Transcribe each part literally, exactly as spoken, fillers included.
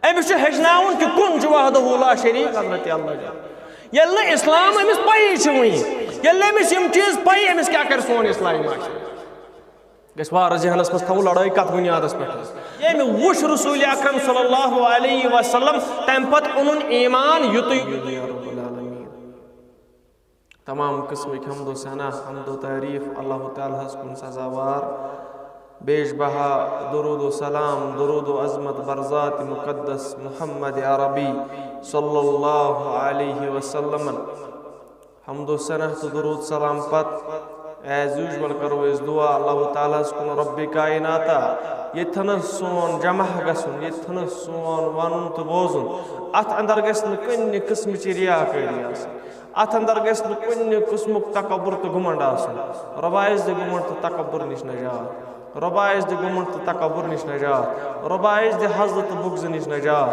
أمِس چھُ ہیٚچھناوُن کہِ کُن چھُ وحدہ لا شریک حضرت اللہ جل۔ ییٚلہِ نہٕ اسلام أمِس پَیی چھِ وٕنہِ، ییٚلہِ نہٕ أمِس یِم چیٖز پَیی، أمِس کیٛاہ کَرِ سون اسلام معاشرٕ؟ گژھِ وارٕ ذہنس منٛز تھاوُن لڑٲے کتھ بنیادس پٮ۪ٹھ۔ ییٚمہِ وُچھ رسول اکرم صلی اللہ علیہ وسلم، تمہِ پتہٕ اوٚنُن ایمان یُتُے۔ تمام قسمٕکۍ حمد و ثنا، حمد و تعریف اللہ تعالیٰ ہس کُن سزاوار۔ بیش بہا درود و سلام، درود و عظمت بر ذات مقدس محمد عربی صلی اللہ علیہ وسلم۔ حمد و ثنا تہٕ درود سلام پتہٕ، as usual، کرو أسۍ دعا، اللہ تعالیٰ ہس کُن، رب کائناتا، ییٚتھنس سون جمع گژھُن، ییٚتھنس سون ونُن تہٕ بوزُن، اتھ اندر گژھِ نہٕ کُنہِ قسمٕچ ریاکٲری آسٕنۍ، اتھ اندر گژھِ نہٕ کُنہِ قسمُک تکبر تہٕ گھمنڈ آسُن۔ رۄبا، اسہِ دِ گھمنڈ تہٕ تکبر نِش نجات۔ رۄبا، اسہِ دِ گھمنڈ تہٕ تکبر نِش نجات۔ رۄبا، اسہِ دِ حسد تہٕ بغض نِش نجات۔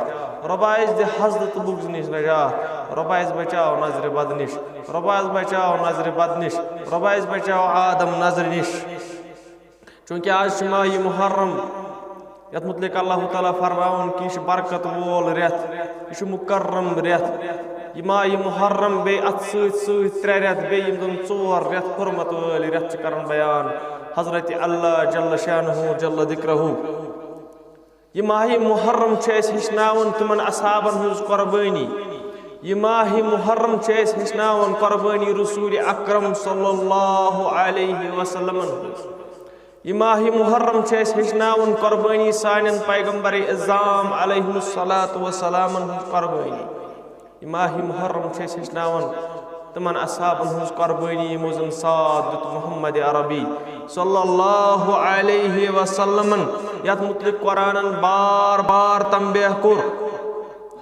رۄبا، اسہِ دِ حسد تہٕ بغض نِش نجات۔ رۄبا، اسہِ بچاو نظرِ بد نِش۔ رۄبا، اسہِ بچاو نظرِ بد نِش۔ رۄبا، اسہِ بچاو آدم نظرِ نِش۔ چونکہ آز چھُ ماہِ محرم، یتھ متعلق اللہ تعالیٰ فرماوان کہِ یہِ چھُ برکت وول رٮ۪تھ، یہِ چھُ مکرم رٮ۪تھ۔ یہِ ماہِ محرم بیٚیہِ اتھ سۭتۍ سۭتۍ ترٛےٚ رٮ۪تھ بیٚیہِ، یِم زن ژور رٮ۪تھ حرمت وٲلۍ رٮ۪تھ چھِ کران بیان حضرت اللہ جل شانہ جل ذکرہ۔ یہِ ماہِ محرم چھُ اَسہِ ہیٚچھناوان تِمن اصحابن ہٕنٛز قۄربٲنی۔ یہِ ماہِ محرم چھُ اَسہِ ہیٚچھناوان قۄربٲنی رسول اکرم صلی اللہ علیہ وسلمن ہٕنٛز۔ یہِ ماہِ محرم چھُ اَسہِ ہیٚچھناوان قۄربٲنی سانٮ۪ن پیغمبر اعظام علیہ الصلوۃ والسلامن ہٕنٛز قۄربٲنی۔ یہِ ماہِ محرم چھُ اَسہِ ہیٚچھناوان تِمن اصحابن ہٕنٛز قۄربٲنی، یِمو زن ساتھ دیُت محمد عربی صلی اللہ علیہ وسلمن، یتھ متعلق قرآنن بار بار تنبیہ کوٚر۔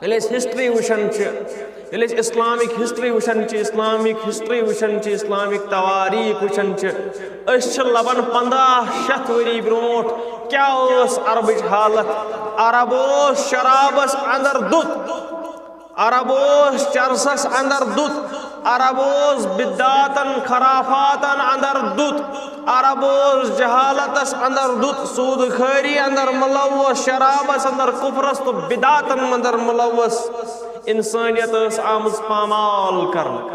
ییٚلہِ أسۍ ہسٹری وٕچھان چھِ، ییٚلہِ أسۍ اسلامک ہسٹری وٕچھان چھِ، اسلامک ہسٹری وٕچھان چھِ، اسلامک تواریخ وٕچھان چھِ، أسۍ چھِ لبان پنٛداہ شیٚتھ ؤری برونٛٹھ کیٛاہ ٲس عربٕچ حالت۔ عرب اوس شرابس اندر دُت، عرب اوس چرسس اندر دُت، عرب اوس بدعاتن خرافاتن اندر دُت، عرب اوس جہالتس اندر دُت، سود خٲری اندر ملوث، شرابس اندر کفرس تہٕ بدعاتن اندر ملوث۔ انسانیت ٲس آمٕژ پامال کرنہٕ،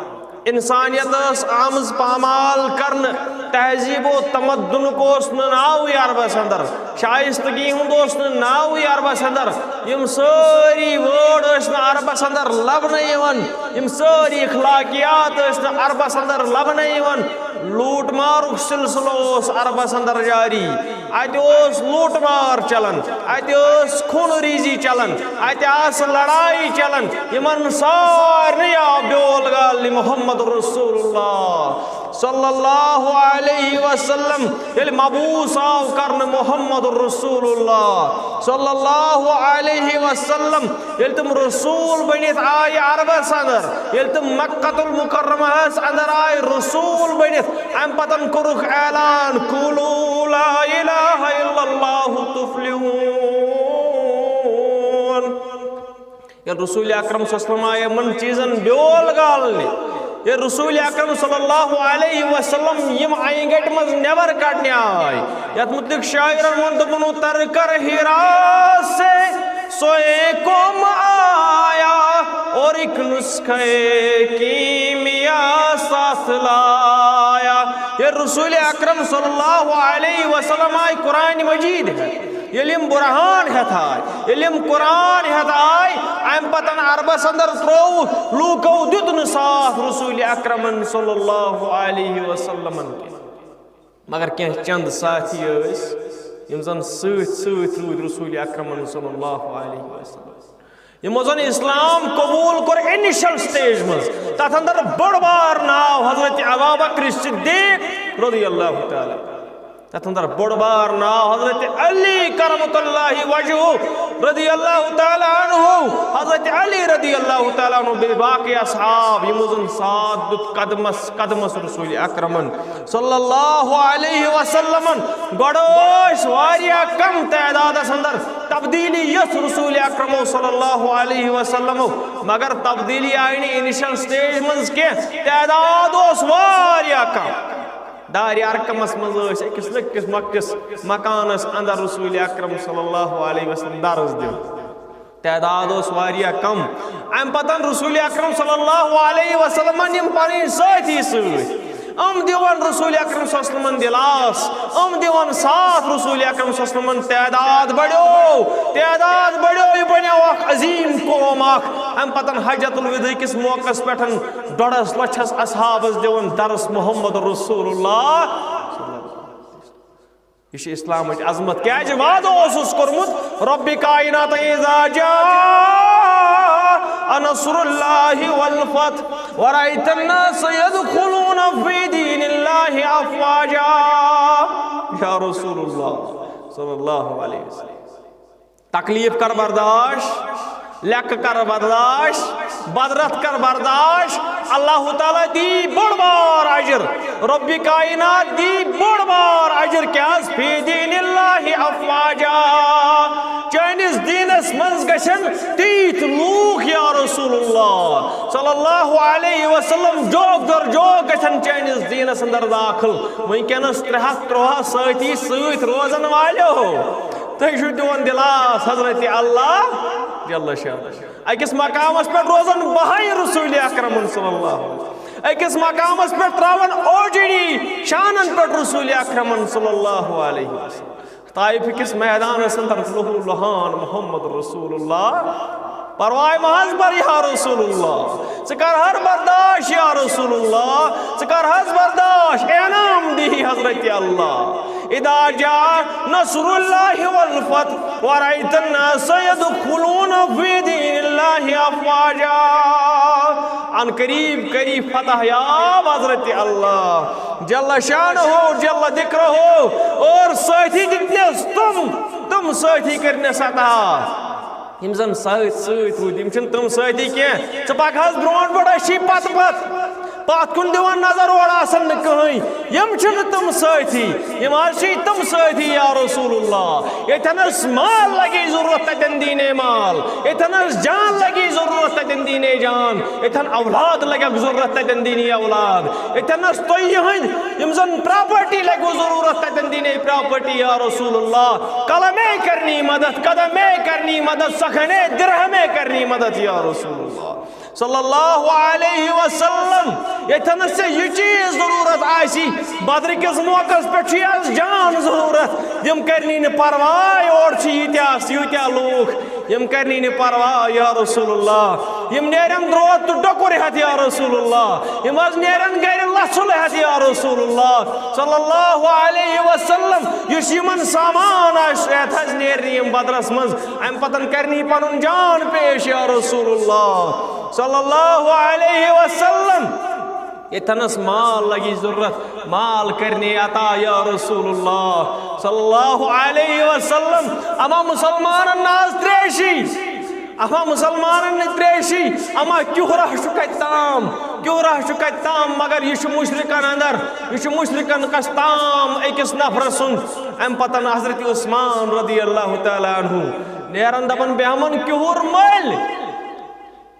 انسانیت ٲس آمٕژ پامال کرنہٕ۔ تہذیب و تمدنُک اوس نہٕ ناوٕے عربس اندر، شائستگی ہُنٛد اوس نہٕ ناوٕے عربس اندر۔ یِم سٲری وٲڈ ٲسۍ نہٕ عربس اندر لبنہٕ یِوان، یِم سٲری اخلاقیات ٲسۍ نہٕ عربس اندر لبنہٕ یِوان۔ لوٗٹ مارُک سلسلہٕ اوس عربس اندر جاری۔ اتہِ اوس لوٗٹ مار چلان، اتہِ ٲس خوٗن ریزی چلان، اتہِ آسہٕ لڑایہِ چلان۔ یِمن سارنٕے آو بیول گالنہٕ محمد رسول اللہ صلی اللہ علیہ وسلم۔ ییٚلہِ مبعوث آو کرنہٕ محمد رسول اللہ صلی اللہ علیہ وسلم، ییٚلہِ تِم رسول بٔنِتھ آیہِ عربس اندر، ییٚلہِ تِم مکہ المکرمہس اندر آیہِ رسول بٔنِتھ، امہِ پتن کوٚرُکھ اعلان، "قولوا لا الہ الا اللہ تفلحون۔" ییٚلہِ رسول اکرم صلی اللہ علیہ وسلم آیہِ یِمن چیٖزن بیول گالنہِ، ییٚلہِ رسول اکرم صلی اللہ علیہ وسلم یِم اینگٹہِ منٛز نٮ۪بر کڑنہِ آے، یتھ متعلق شاعرن ووٚن، دوٚپُن، "اتر کر حرا سے سوئے قوم آیا اور ایک نسخہ کیمیا ساتھ لایا۔" ییٚلہِ رسول اکرم صلی اللہ علیہ وسلم آیہِ قرآن مجید ہٮ۪تھ، ییٚلہِ یِم برہان ہٮ۪تھ آے، ییٚلہِ یِم قرآن ہٮ۪تھ آے، امہِ پتن عربس اندر ترووُکھ، لوٗکو دیُت نہٕ ساتھ رسول اکرمن صلی اللہ علیہ وسلمن کینٛہہ۔ مگر کینٛہہ چند ساتھی ٲسۍ، یِم زن سۭتۍ سۭتۍ روٗدۍ رسول اکرمن صلی اللہ علیہ وسلم۔ یِمو زن اسلام قبول کوٚر انیشل سٹیج منٛز، تتھ اندر بوٚڑ بار ناو حضرت ابابکر صدیق رضی اللہ تعالیٰ، تتھ اندر بوٚڑ بار ناو حضرت علی کرمۃ اللہ وجہہ رضی اللہ تعالیٰ عنہ، حضرت علی رضی اللہ تعالیٰ عنہ، بیٚیہِ باقی اصحاب، یِمو زن ساتھ دیُت قدمس قدمس رسول اکرمن صلی اللہ علیہ وسلمن۔ گۄڈٕ ٲسۍ واریاہ کم تعدادس اندر تبدیلی یژھ رسول اکرمو صلی اللہ علیہ وسلمو، مگر تبدیلی آیہِ نہٕ انیشل سٹیج منٛز کینٛہہ، تعداد اوس واریاہ کم۔ دارِ ارقمس منٛز ٲسۍ أکِس لۄکٹِس مۄکٹِس مکانس اندر رسول اکرم صلی اللہ علیہ وسلم درس دِوان۔ تعداد اوس واریاہ کم۔ امہِ پتہٕ رسول اکرم صلی اللہ علیہ وسلمن یِم پنٕنۍ سٲتھی سۭتۍ، یِم دِوان رسول اکرم صلی اللہ علیہ وسلمن دِلاس، یِم دِوان ساتھ رسول اکرم صلی اللہ علیہ وسلمن۔ تعداد بڑیو، تعداد بڑیو، یہِ بنیو اکھ عظیم قوم اکھ۔ امہِ پتہٕ حجۃ الوداع کِس موقعس پٮ۪ٹھ ڈۄڈس لچھس اصحابس دِوان درس محمد رسول اللہ۔ یہِ چھِ اسلامٕچ عظمت۔ کیازِ وعدٕ اوسُس کوٚرمُت، رۄبِ کائنات، اذا جاء نصر اللہ والفتح ورأیت الناس یدخلون فی دین اللہ افواجا۔ یا رسول اللہ صلی اللہ علیہ وسلم، تکلیف کر برداشت، لیکہٕ کر برداشت، بدرت کر برداشت۔ اللہ تعالیٰ دی بوٚڑ بار اجر، رۄبِ کائنات دی بوٚڑ بار اجر۔ کیازِ؟ فی دین اللہ افواجا، چٲنِس دیٖنس منٛز گژھن تیٖتۍ لوٗکھ، یا رسول اللہ صلی اللہ علیہ وسلم، جوک در جوک گژھن چٲنِس دیٖنس اندر داخل۔ وٕنکیٚنس ترٛےٚ ہتھ ترٛواہ سٲتھی سۭتۍ روزن والٮ۪و، تُہۍ چھِو دِوان دِلاس حضرت اللہ جل شانہ۔ أکِس مقامس پٮ۪ٹھ روزن بہائے رسول اکرمن صلی اللہ علیہ وسلم۔ أکِس مقامس پٮ۪ٹھ تراون اوجڑی شانن پٮ۪ٹھ رسول اکرمن صلی اللہ علیہ وسلم۔ طائف کِس میدانس اندر لوہ لوہان محمد رسول اللہ۔ پرواے مہ حظ بر یا رسول اللہ، ژٕ کر حظ برداشت یا رسول اللہ، ژٕ کر حظ برداشت، انعام دی حضرت اللہ۔ اذا جاء نصر اللہ والفتح ورأیت الناس یدخلون فی دین اللہ افواجا۔ ان قریب قریب فتح یاب حضرت اللہ جل شانہ جل ذکرہ، اور ساتھی دِتنس تِم، تِم ساتھی کٔرنس عطا۔ یِم زن سۭتۍ سۭتۍ روٗدۍ، یِم چھِنہٕ تِم سٲتھی کینٛہہ۔ ژٕ پکھ حظ برونٛٹھ برونٛٹھ، أسۍ چھی پتہٕ پتہٕ، پتھ کُن دِوان نظر، اورٕ آسن نہٕ کٕہٕنۍ۔ یِم چھِنہٕ تِم سٲتھی، یِم حظ چھِ تِم سٲتھی یا رسول اللہ۔ ییٚتٮ۪نس مال لگی ضروٗرت، تتٮ۪ن دیٖنے مال، ییٚتٮ۪نس جان لگی ضروٗرت، تتٮ۪ن دیٖنے جان، ییٚتٮ۪ن اولاد لگٮ۪کھ ضروٗرت، تتٮ۪ن دیٖنے اولاد، ییٚتٮ۪نس تۄہہِ یِہٕنٛدۍ یِم زن پراپرٹی لگو ضروٗرت، تتٮ۪ن دیٖنے پراپرٹی یا رسول اللہ۔ قلمے کرنی مدد، قدمے کرنی مدد، سخنے درہمے کرنی مدد یا رسول اللہ صلی اللہ علیہ وسلم۔ ییٚتٮ۪نس ژےٚ یہِ چیٖز ضروٗرت آسی، بدرٕ کِس موقعس پٮ۪ٹھ چھُ یَس جان ضروٗرت، یِم کرنی نہٕ پرواے، اورٕ چھِ ییٖتیٛاہ، ییٖتیٛاہ لوٗکھ، یِم کرنی نہٕ پرواے یا رسول اللہ۔ یِم نیرن درٛوت تہٕ ڈۄکُر ہٮ۪تھ یا رسول اللہ، یِم حظ نیرن گرِ لژھُل ہٮ۪تھ یا رسول اللہ صلی اللہ علیہ وسلم۔ یُس یِمن سامان آسہِ، ہٮ۪تھ حظ نیرنہِ یِم بدرس منٛز، امہِ پتن کرنہِ پنُن جان پیش یا رسول اللہ صلی اللہ علیہ وسلم۔ ییٚتٮ۪نس مال لگی ضروٗرت، مال کرنہِ عطا یا رسول اللہ صلی اللہ علیہ وسلم۔ اما مسلمانن نہ حظ تریشی، اما مسلمانن نہٕ تریشی، اما کیُہرہ چھُ کتہِ تام، کیُہرہ چھُ کتہِ تام، مگر یہِ چھُ مشرکن اندر، یہِ چھُ مشرکن کس تام أکِس نفرٕ سُنٛد۔ امہِ پتن حضرت عثمان رضی اللہ تعالیٰ عنہ نیران دپان، بیہمن کیُہُر مٔلۍ۔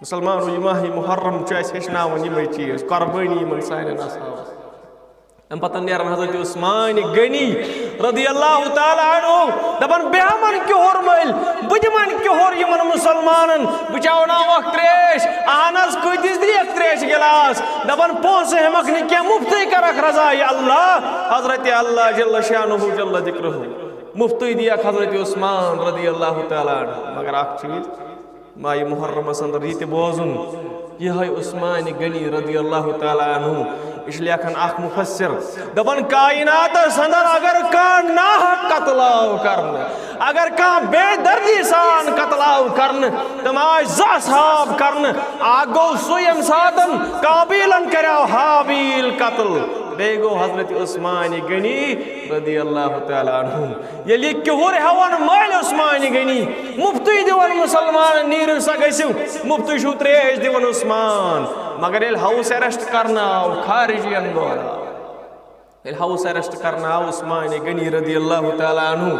مسلمانو، یہِ ماہِ محرم چھُ اَسہِ ہیٚچھناوان یِمے چیٖز، قۄربٲنی یِمن سانٮ۪ن اصحابن۔ اَمہِ پتہٕ نیران حضرت عثمان غنی رضی اللہ تعالیٰ عنہ دپان، بیہمن کیُہُر مٔلۍ، بہٕ دِمن کیُہُر یِمن مسلمانن، بہٕ چاوناوکھ تریش۔ اہن حظ، کۭتِس دِیَکھ تریش گلاس؟ دپان، پونٛسہٕ ہٮ۪مکھ نہٕ کینٛہہ، مُفتٕے کرکھ رضایہِ اللہ، حضرت اللہ جل شانہ جل ذکرہ، مُفتٕے دِیَکھ حضرت عثمان رضی اللہ تعالیٰ عنہ۔ مگر اکھ چیٖز، ماہِ محرمس اندر یہِ تہِ بوزُن، یِہوٚے عثمان غنی رضی اللہ تعالیٰ عنہ، یہِ چھُ لیکھان اکھ مفسر، دپان، کائناتس اندر اگر کانٛہہ ناحق قتل آو کرنہٕ، اگر کانٛہہ بے دردی سان قتل آو کرنہٕ، تِم آے زٕ اصحاب کرنہٕ۔ اکھ گوٚو سُہ، ییٚمہِ ساتن قابیلن کریو ہابیل قتل، بیٚیہِ گوٚو حضرت عثمان غنی رضی اللہ تعالیٰ عنہ۔ ییٚلہِ یہِ کیُہُر ہٮ۪وان مٔلۍ عثمان غنی، مُفتٕے دِوان مُسلمانن، نیٖرِو سا گٔژھِو، مُفتٕے چھُو ترٛیش دِوان عثمان۔ مگر ییٚلہِ ہاوُس ایرسٹ کرنہٕ آو، خارجین دورٕ آو، ییٚلہِ ہاوُس ایرسٹ کرنہٕ آو عثمان غنی رضی اللہ تعالیٰ عنہ،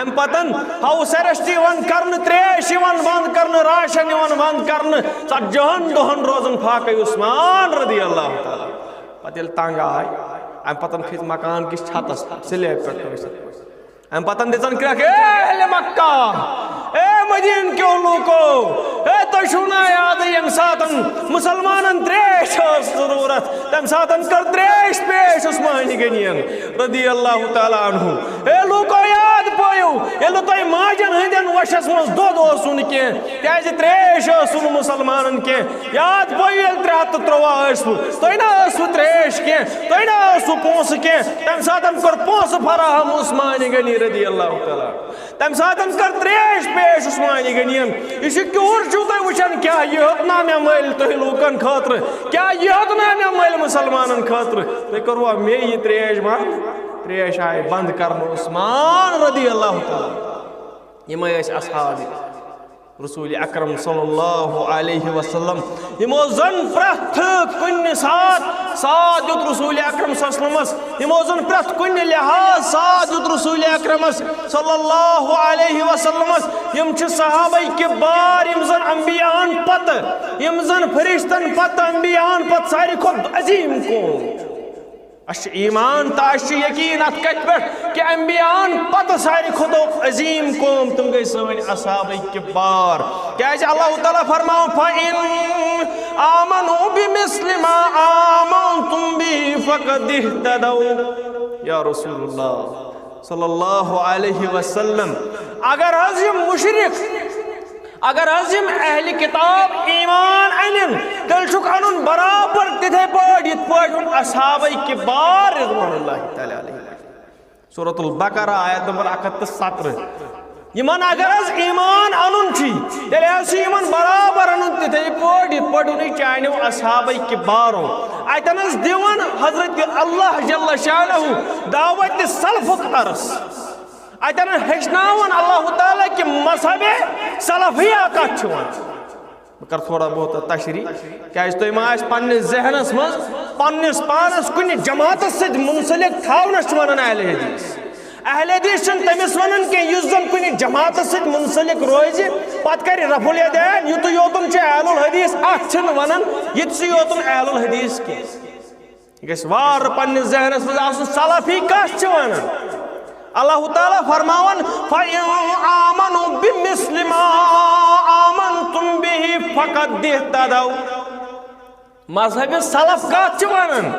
امہِ پتن ہاوُس ایرسٹ یِوان کرنہٕ، ترٛیش یِوان بنٛد کرنہٕ، راشن یِوان بنٛد کرنہٕ، ژتجی ہن دۄہن روزان فاقے عثمان رضی اللہ تعالیٰ۔ پتہٕ ییٚلہِ تنگ آے، امہِ پتن کھٔتۍ مکان کِس چھتس پٮ۪ٹھ، سلیب پٮ۪ٹھ کھٔتۍ۔ امہِ پتن دِژن کرٛٮ۪کھ، اے اہلِ مکہ، اے مدیٖنہٕ کیو لوٗکو، ساتن مسلمانن تریش ٲس ضروٗرت، تمہِ ساتن کٔر تریش پیش عثمان غنین رضی اللہ تعالیٰ عنہ۔ اے لوٗکو، یاد پٲیِو، ییٚلہِ نہٕ تۄہہِ ماجن ہٕنٛدٮ۪ن وَشس منٛز دۄد اوسوٕ نہٕ کینٛہہ، کیازِ تریش ٲسوٕ نہٕ مسلمانن کینٛہہ۔ یاد پٲیِو، ییٚلہِ ترٛےٚ ہَتھ تہٕ ترٛواہ ٲسوٕ، تۄہہِ نہ ٲسوٕ تریش کینٛہہ، تۄہہِ نہ ٲسوٕ پونٛسہٕ کینٛہہ، تمہِ ساتن کوٚر پونٛسہٕ فراہم عثمان غنی رضی اللہ تعالیٰ۔ تمہِ ساتن کٔر تریش پیش عثمان غنین۔ یہِ چھُ کیُہُر چھُو تُہۍ وٕچھان، کیٛاہ یہِ ہیوٚتنا مےٚ مٔلۍ تُہۍ لوٗکن خٲطرٕ؟ کیٛاہ یہِ ہیوٚتنا مےٚ مٔلۍ مُسلمانن خٲطرٕ؟ تُہۍ کوٚروا مےٚ یہِ تریش بنٛد؟ تریش آیہِ بنٛد کرنہٕ عثمان رضی اللہ تعالیٰ۔ یِمے ٲسۍ اصحاب رسول اکرم صلی اللہ علیہ وسلم۔ یِمو زن پرٛٮ۪تھ کُنہِ ساتہٕ ساتھ دیُت رسول اکرم صلی اللہ علیہ وسلمس۔ یِمو زن پرٛٮ۪تھ کُنہِ لحاظ ساتھ دیُت رسول اکرمس صلی اللہ علیہ وسلمس۔ یِم چھِ صحابہ کبار، یِم زن انبیاہن پتہٕ، یِم زن فرشتن پتہٕ، انبیاہن پتہٕ ساروی کھۄتہٕ عظیم قوم۔ اسہِ چھُ ایمان تہٕ اسہِ چھُ یقین اتھ کتھِ پٮ۪ٹھ کہِ انبیاہن پتہٕ ساروی کھۄتہٕ عظیم قوم تِم گٔے سٲنۍ اصحابہ کبار۔ کیازِ اللہ تعالیٰ فرماوان، فَإِنْ آمَنُوا بِمِثْلِ مَا آمَنْتُمْ بِهِ فَقَدِ اهْتَدَوْا۔ یا رسول اللہ صلی اللہ علیہ وسلم، اگر حظ یِم مشرک، اگر حظ یِم اہل کتاب ایمان انن، تیٚلہِ چھُکھ انُن برابر تِتھے پٲٹھۍ یِتھ پٲٹھۍ اوٚن اصحابہ کبار رضوان اللہ تعالیٰ علیہ۔ سورۃ البقرہ، آیت نمبر اکھ ہتھ تہٕ سترہ۔ یِمن اگر حظ ایمان انُن چھُ، تیٚلہِ حظ چھُ یِمن برابر انُن تِتھے پٲٹھۍ یِتھ پٲٹھۍ اوٚنُے چانیو اصحابہ کبارو۔ اتٮ۪ن حظ دِوان حضرت اللہ جل شانہ دعوت سلفُک درس۔ اتٮ۪ن ہیٚچھناوان اللہ تعالیٰ کہِ مذہب سلفیہ کتھ چھِ ونان۔ بہٕ کرٕ تھوڑا بہت تشریح، کیازِ تُہۍ ما آسہِ پننِس ذہنس منٛز پننِس پانس کُنہِ جماعتس سۭتۍ منسلک تھاونس چھِ ونان اہل حدیث۔ اہل حدیث چھِنہٕ تٔمِس ونان کینٛہہ یُس زن کُنہِ جماعتس سۭتۍ منسلک روزِ، پتہٕ کرِ رفع الیدین، یُتُے یوتن چھُ اہل الحدیث، اتھ چھِنہٕ ونان یِتُے یوتن اہل الحدیث کینٛہہ۔ یہِ گژھِ وارٕ پننِس ذہنس منٛز آسُن، سلفی کس چھِ ونان؟ اللہ تعالیٰ فرماوان، فَإِنْ آمَنُوا بِمِثْلِ مَا آمَنْتُمْ بِهِ فَقَدِ اهْتَدَوْا۔ مذہب سلف کتھ چھِ ونان؟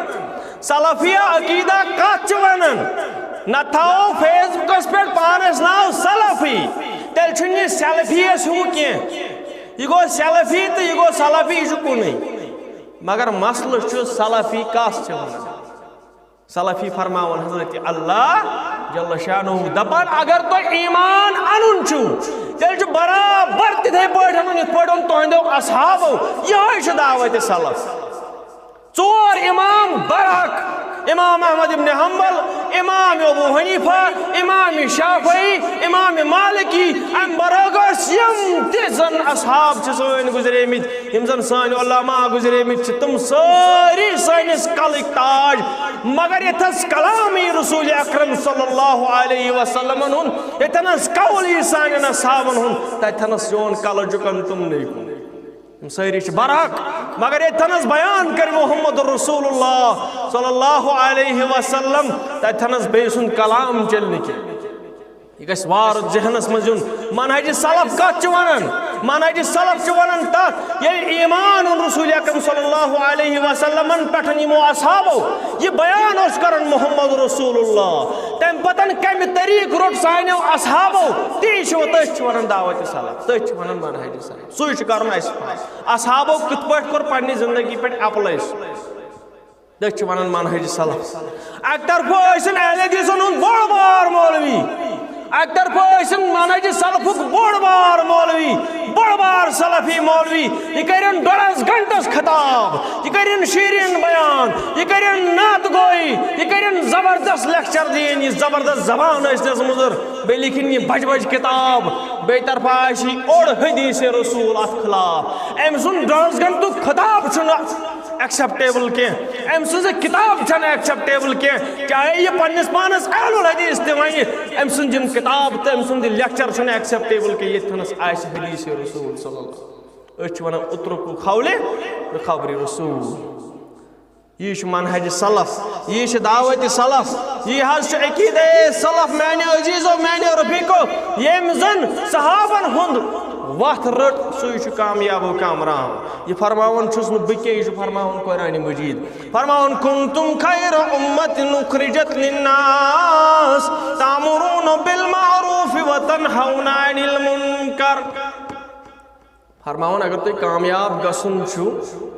سلفیہ عقیدہ کتھ چھِ ونان؟ نہ تھاوو فیس بُکس پٮ۪ٹھ پانس ناو سلفی، تیٚلہِ چھُنہٕ یہِ سلفیس ہیوٗ کینٛہہ۔ یہِ گوٚو سلفی تہٕ یہِ گوٚو سلفی، یہِ چھُ کُنُے۔ مگر مسلہٕ چھُ سلفی کس چھِ ونان؟ سلفی فرماوان حضرت اللہ جل شانہ دپان، اگر تۄہہِ ایمان انُن چھُو، تیٚلہِ چھُ برابر تِتھے پٲٹھۍ انُن یِتھ پٲٹھۍ اوٚن تُہنٛدیو اصحابو۔ یِہوٚے چھُ دعوت سلف۔ ژور امام برحق، امام احمد ابن حنبل، امام ابو حنیفہ، امام شافعی، امام مالکی، امہِ برحق ٲسۍ یِم تہِ زن اصحاب چھِ سٲنۍ گُزریمٕتۍ، یِم زن سٲنۍ علماء گُزریمٕتۍ چھِ، تِم سٲری سٲنِس کلٕکۍ تاج۔ مگر ییٚتھس کلام یی رسول اکرم صلی اللہ علیہ وسلمن ہُنٛد، ییٚتھنس قول یی سانٮ۪ن اصحابن ہُنٛد، تتھنس یون کلہٕ جُکن تِمنٕے کُن۔ یِم سٲری چھِ برحق، مگر ییٚتھنس بیان کرِ محمد رسول اللہ صلی اللہ علیہ وسلم، تتھنس بیٚیہِ سُنٛد کلام چلہِ نہٕ کینٛہہ۔ یہِ گژھِ وارٕ ذہنس منٛز یُن۔ منہج سلف کتھ چھِ ونان؟ منہج سلف چھِ ونان تتھ، ییٚلہِ ایمان اوٚن رسول اکرم صلی اللہ علیہ وسلمن پٮ۪ٹھ یِمو اصحابو، یہِ بیان اوس کران محمد رسول اللہ، تمہِ پتن کمہِ طریقہٕ روٚٹ سانیو اصحابو، تی چھِ و-، تٔتھۍ چھِ ونان دعوت سلف، تٔتھۍ چھِ ونان منہج سلف۔ سُے چھُ کرُن اسہِ۔ اصحابو کِتھ پٲٹھۍ کوٚر پننہِ زندگی پٮ۪ٹھ اپلاے سُہ؟ تٔتھۍ چھِ ونان منہج سلف۔ اکہِ طرفہٕ ٲسِن اہل حدیثن ہُنٛد بوٚڑ بار مولوی، اکہِ طرفہٕ ٲسِن منہج سلفُک بوٚڑ بار مولوی، بوٚڑ بار سلفی مولوی۔ یہِ کرن ڈۄڈس گھنٹس خطاب، یہِ کرن شیرین بیان، یہِ کرن نعت گوئی، یہِ کرن زبردست لیکچر دِنۍ، یہِ زبردست زبان ٲسۍ نس مُضر۔ بیٚیہِ لیکھِن یہِ بجہِ بجہِ کِتاب۔ بیٚیہِ طرفہٕ آسہِ یہِ اوٚڑ حدیث رسول اتھ خلاف۔ أمۍ سُنٛد ڈۄڈس گھنٹُک خطاب چھُنہٕ ایکسپٹیبل کینٛہہ، أمۍ سٕنٛز کِتاب چھنہٕ ایکسپٹیبل کینٛہہ، چاہے یہِ پننِس پانس اہل الحدیث تہِ ونہِ، أمۍ سُنٛد یِم کِتاب تہٕ أمۍ سُنٛد یہِ لیکچر چھُنہٕ ایکسپٹیبل کینٛہہ، ییٚتھنس آسہِ حدیث رسول صلی اللہ علیہ وسلم۔ أسۍ چھِ ونان اترکوا قولی بقبر رسول۔ یہِ چھُ منہج سلف، یہِ چھُ دعوت سلف، یہِ حظ چھُ عقیدہ سلف۔ میانیو عزیزو، میانیو رفیقو، ییٚمۍ زن صحابن ہُنٛد وتھ رٔٹ، سُے چھُ کامیاب و کامران۔ یہِ فرماوان چھُس نہٕ بہٕ کینٛہہ، یہِ چھُ فرماوان قرآن مجید۔ فرماوان، "کنتم خیر امت اخرجت للناس تامرون بالمعروف و تنہون عن المنکر۔" فرماوان، اگر تُہۍ کامیاب گژھُن چھُ،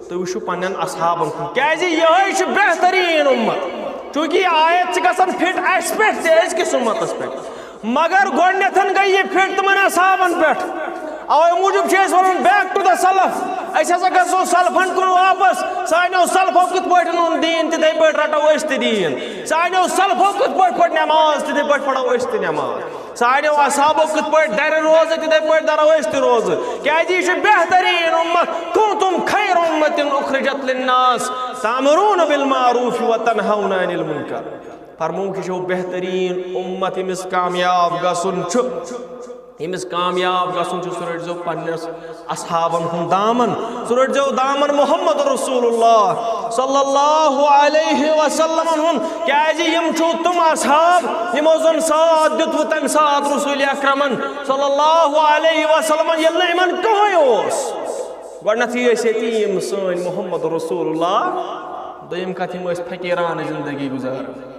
تُہۍ وٕچھِو پننٮ۪ن اصحابن کُن، کیازِ یِہوٚے چھُ بہتریٖن امت۔ چوٗنٛکہِ یہِ آیت چھِ گژھان فِٹ اَسہِ پٮ۪ٹھ تہِ، أزکِس امتس پٮ۪ٹھ۔ مگر گۄڈٕنٮ۪تھ گٔے یہِ فِٹ تِمن اصحابن پٮ۪ٹھ۔ اوے موٗجوٗب چھِ أسۍ ونان، back to the سلف۔ أسۍ ہسا گژھو سلفن کُن واپس۔ سانیو سلفو کِتھ پٲٹھۍ اوٚن دیٖن، تِتھے پٲٹھۍ رٹو أسۍ تہِ دیٖن۔ سانیو سلفو کِتھ پٲٹھۍ پٔر نٮ۪ماز، تِتھے پٲٹھۍ پرو أسۍ تہِ نٮ۪ماز۔ سانیو اصحابو کِتھ پٲٹھۍ درِ روزٕ، تِتھے پٲٹھۍ درو أسۍ تہِ روزٕ۔ کیازِ یہِ چھِ بہتریٖن امت۔ کنتم خیر امت اخرجت للناس تامرون بالمعروف و تنہون عن المنکر۔ فرمووُکھ، یہِ چھو بہتریٖن امت، ییٚمِس کامیاب گژھُن چھُ، ییٚمِس کامیاب گژھُن چھُ، سُہ رٔٹۍزیو پننِس اصحابن ہُنٛد دامن، سُہ رٔٹۍزیو دامن محمد رسول اللہ صلی اللہ علیہ وسلمن ہُنٛد، کیازِ یِم چھِو تِم اصحاب یِمو زن ساتھ دیُتوٕ تمہِ ساتہٕ رسول اکرمن صلی اللہ علیہ وسلمن، ییٚلہِ نہٕ یِمن کٕہٕنۍ اوس۔ گۄڈٕنیتھٕے ٲسۍ ییٚتہِ یِم سٲنۍ محمد رسول اللہ، دوٚیِم کتھ، یِم ٲسۍ فقیرانہٕ زندگی گُزاران۔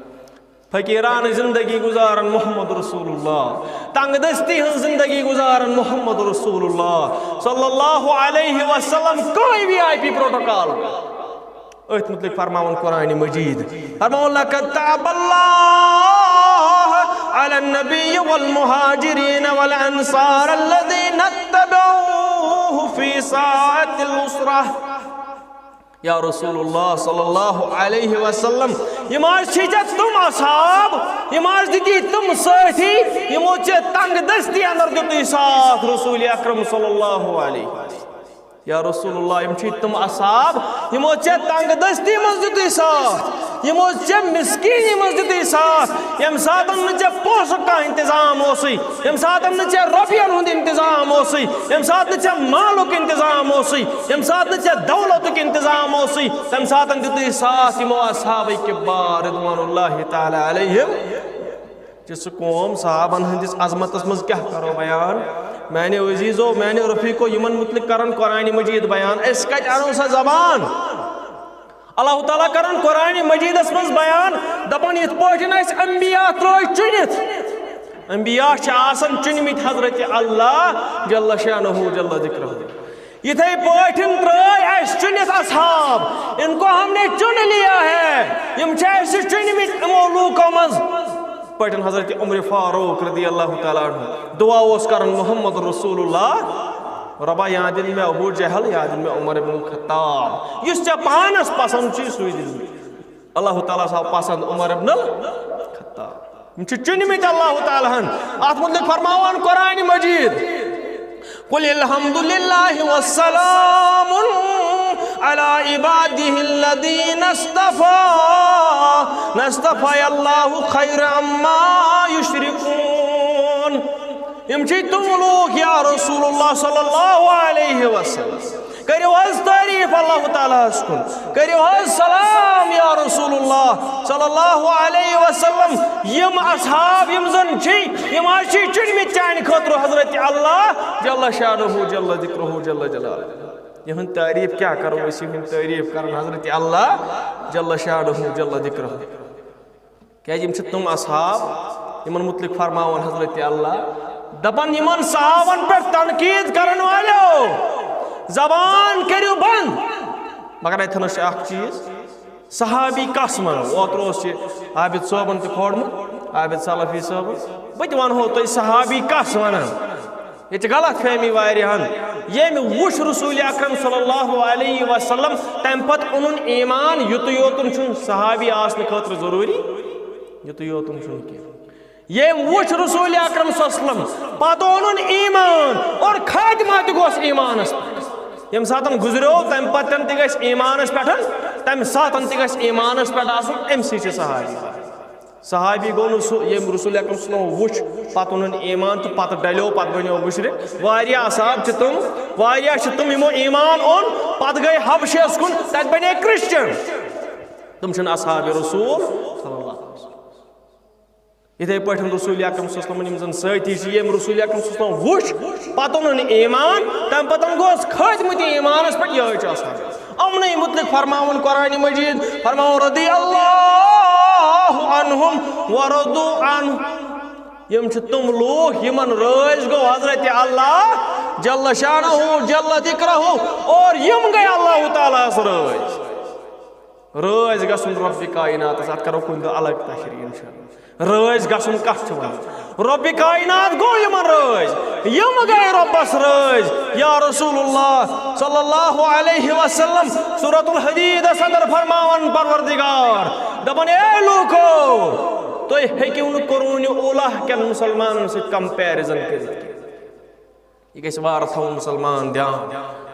فقیرانہٕ زندگی گُزاران محمد رسول اللہ، تنگ دستی ہٕنٛز زندگی گُزاران محمد رسول اللہ صلی اللہ علیہ وسلم۔ کٕہٕنۍ وی آئی پی پروٹوکال۔ أتھۍ مُتعلِق فرماوان قرآن مجید، فرماوان، "لقد تاب اللہ علی النبی والمہاجرین والانصار الذین اتبعوہ فی ساعة العسرہ۔" یا رسول اللہ صلی اللہ علیہ وسلم، یِم حظ چھِ ژےٚ تِم اصحاب، یِم حظ دِتی تِم سٲتھی، یِمو ژےٚ تنگ دستی اندر دیُتُے ساتھ رسول اکرم صلی اللہ علیہ وسلم۔ یا رسول اللہ، یِم چھِ تِم اصحاب، یِمو ژےٚ تنگ دستی منٛز دیُتُے ساتھ، یِمو ژےٚ مسکینی منٛز دیُتُے ساتھ، ییٚمہِ ساتہٕ نہٕ ژےٚ پونٛسُک کانٛہہ انتظام اوسُے، ییٚمہِ ساتہٕ نہٕ ژےٚ رۄپین ہُنٛد انتظام اوسُے، ییٚمہِ ساتہٕ نہٕ ژےٚ مالُک انتظام اوسُے، ییٚمہِ ساتہٕ نہٕ ژےٚ دولتُک انتظام اوسُے، تَمہِ ساتہٕ دیُتُے ساتھ یِمو اصحابہ کبار رضوان اللہ تعالیٰ علیہم۔ چھِ سُہ قوم، صحابن ہٕنٛدِس عظمتس منٛز کیٛاہ کرو بیان؟ میانیو عزیزو، میانیو رفیقو، یِمن مُتعلق کرن قرآن مجید بیان، أسۍ کتہِ انو سۄ زبان؟ اللہ تعالیٰ کرن قرآن مجیدس منٛز بیان، دپان، یِتھ پٲٹھۍ اسہِ انبیاء ترٲے چُنِتھ، انبیاء چھِ آسان چُنمٕتۍ حضرت اللہ جل شانہ جل ذکرہ۔ یِتھے پٲٹھۍ ترٲے اسہِ چُنِتھ اصحاب، ان کو ہم نے چن لیا ہے، یِم چھِ اسہِ چُنمٕتۍ یِمو لوٗکو منٛز۔ پٲٹھۍ حضرت عمر فاروق رضی اللہ تعالیٰ عنہ دعا اوس کران، محمد رسول اللہ، رۄبا، یا دِن مےٚ ابو جہل، یا دِن مےٚ عمر ابن الخطاب، یُس ژےٚ پانس پسند چھُے، سُے دِن مےٚ۔ اللہ تعالیٰ ہس آو پسند عمر ابن الخطاب۔ یِم چھِ چُنمٕتۍ اللہ تعالیٰ ہن۔ اتھ مُتعلق فرماوان قرآن مجید، "قل الحمد للہ والسلام علی عبادہ الذین اصطفی، نصطفی اللہ خیر عما یشرکون۔" یِم چھِ تِم لوٗکھ، یا رسول اللہ صلی اللہ علیہ وسلم، کٔرِو حظ تعریف اللہ تعالیٰ ہس کُن، کٔرِو حظ سلام یا رسول اللہ صلی اللہ علیہ وسلم۔ یِم اصحاب یِم زن چھِ، یِم حظ چھِ چُنمٕتۍ چانہِ خٲطرٕ حضرت اللہ جل شانہ جل ذکرہ جل جلالہ۔ یِہُنٛد تعریف کیٛاہ کرو أسۍ؟ یِہُنٛد تعریف کرن حضرت اللہ جل شانہ جل ذکرہ۔ کیازِ یِم چھِ تِم اصحاب، یِمن مُتعلق فرماوان حضرت اللہ، دپان، یِمن صحابن پٮ۪ٹھ تنقید کرن والٮ۪و، زبان کٔرِو بند۔ مگر اتھٮ۪ن چھُ اکھ چیٖز، صحابی کس ونو؟ اوترٕ اوس یہِ عابد صٲبن تہِ کھولمُت، عابد سلفی صٲبن۔ بہٕ تہِ ونہو تۄہہِ صحابی کس ونان۔ ییٚتہِ چھِ غلط فہمی واریاہن۔ ییٚمۍ وُچھ رسول اکرم صلی اللہ علیہ وسلم، تمہِ پتہٕ اوٚنُن ایمان۔ یُتُے یوتُن چھُنہٕ صحابی آسنہٕ خٲطرٕ ضروٗری، یُتُے یوتُن چھُنہٕ کینٛہہ۔ ییٚمۍ وُچھ رسول اکرم صلی اللہ علیہ وسلم، پتہٕ اوٚنُن ایمان اور خاتمہ تہِ گوٚژھ ایمانس پٮ۪ٹھ۔ ییٚمہِ ساتن گُزریو، تمہِ پتہٕ تہِ گژھِ ایمانس پٮ۪ٹھ، تمہِ ساتن تہِ گژھِ ایمانس پٮ۪ٹھ آسُن، أمۍ سٕے چھِ صحابی۔ صحابی گوٚو نہٕ سُہ، ییٚمۍ رسول اکرم صلی اللہ علیہ وسلم وُچھ، پتہٕ اوٚنُن ایمان تہٕ پتہٕ ڈلیو، پتہٕ بنیو مشرک۔ واریاہ اصحاب چھِ تِم، واریاہ چھِ تِم یِمو ایمان اوٚن، پتہٕ گٔے حبشس کُن، تتہِ بنے کرسچن۔ تِم چھِنہٕ اصحاب رسول صلی اللہ علیہ وسلم۔ یِتھَے پٲٹھۍ رسول اکرم صلی اللہ علیہ وسلم یِم زَن سٲتھی چھِ، یِم رسول اکرم صلی اللہ علیہ وسلم وُچھ، پَتہٕ اوٚنُن ایمان، تَمہِ پَتہٕ گوس خٲتمٕتۍ ایٖمانَس پٮ۪ٹھ، یِہوٚے چھُ آسان۔ یِمنٕے مُتعلِق فرماوُن قرآنِ مجیٖد، فرماوُن، "رضی اللہ عنہم ورضوا عنہ"۔ یِم چھِ تِم لوٗکھ، یِمن رٲضۍ گوٚو حضرت اللہ جل شانہ جل ذکرہ، اور یِم گٔے اللہ تعالیٰ ہس رٲضۍ۔ رٲضۍ گژھُن رۄبِ کائناتس، اتھ کرو کُنہِ دۄہ الگ تشریح انشاءاللہ۔ رٲضۍ گژھُن کتھ چھِ ونان؟ رۄبِ کائنات گوٚو یِمن رٲضۍ، یِم گٔے رۄبس رٲضۍ۔ یا رسول اللہ صلی اللہ علیہ وسلم، سورۃ الحدیدس اندر فرماوان پروردگار، دپان، اے لوٗکو، تُہۍ ہیٚکِو نہٕ قرون اولا کٮ۪ن مسلمانن سۭتۍ comparison کٔرِتھ کینٛہہ۔ یہِ گژھِ وارٕ تھاوُن مسلمان دھیان۔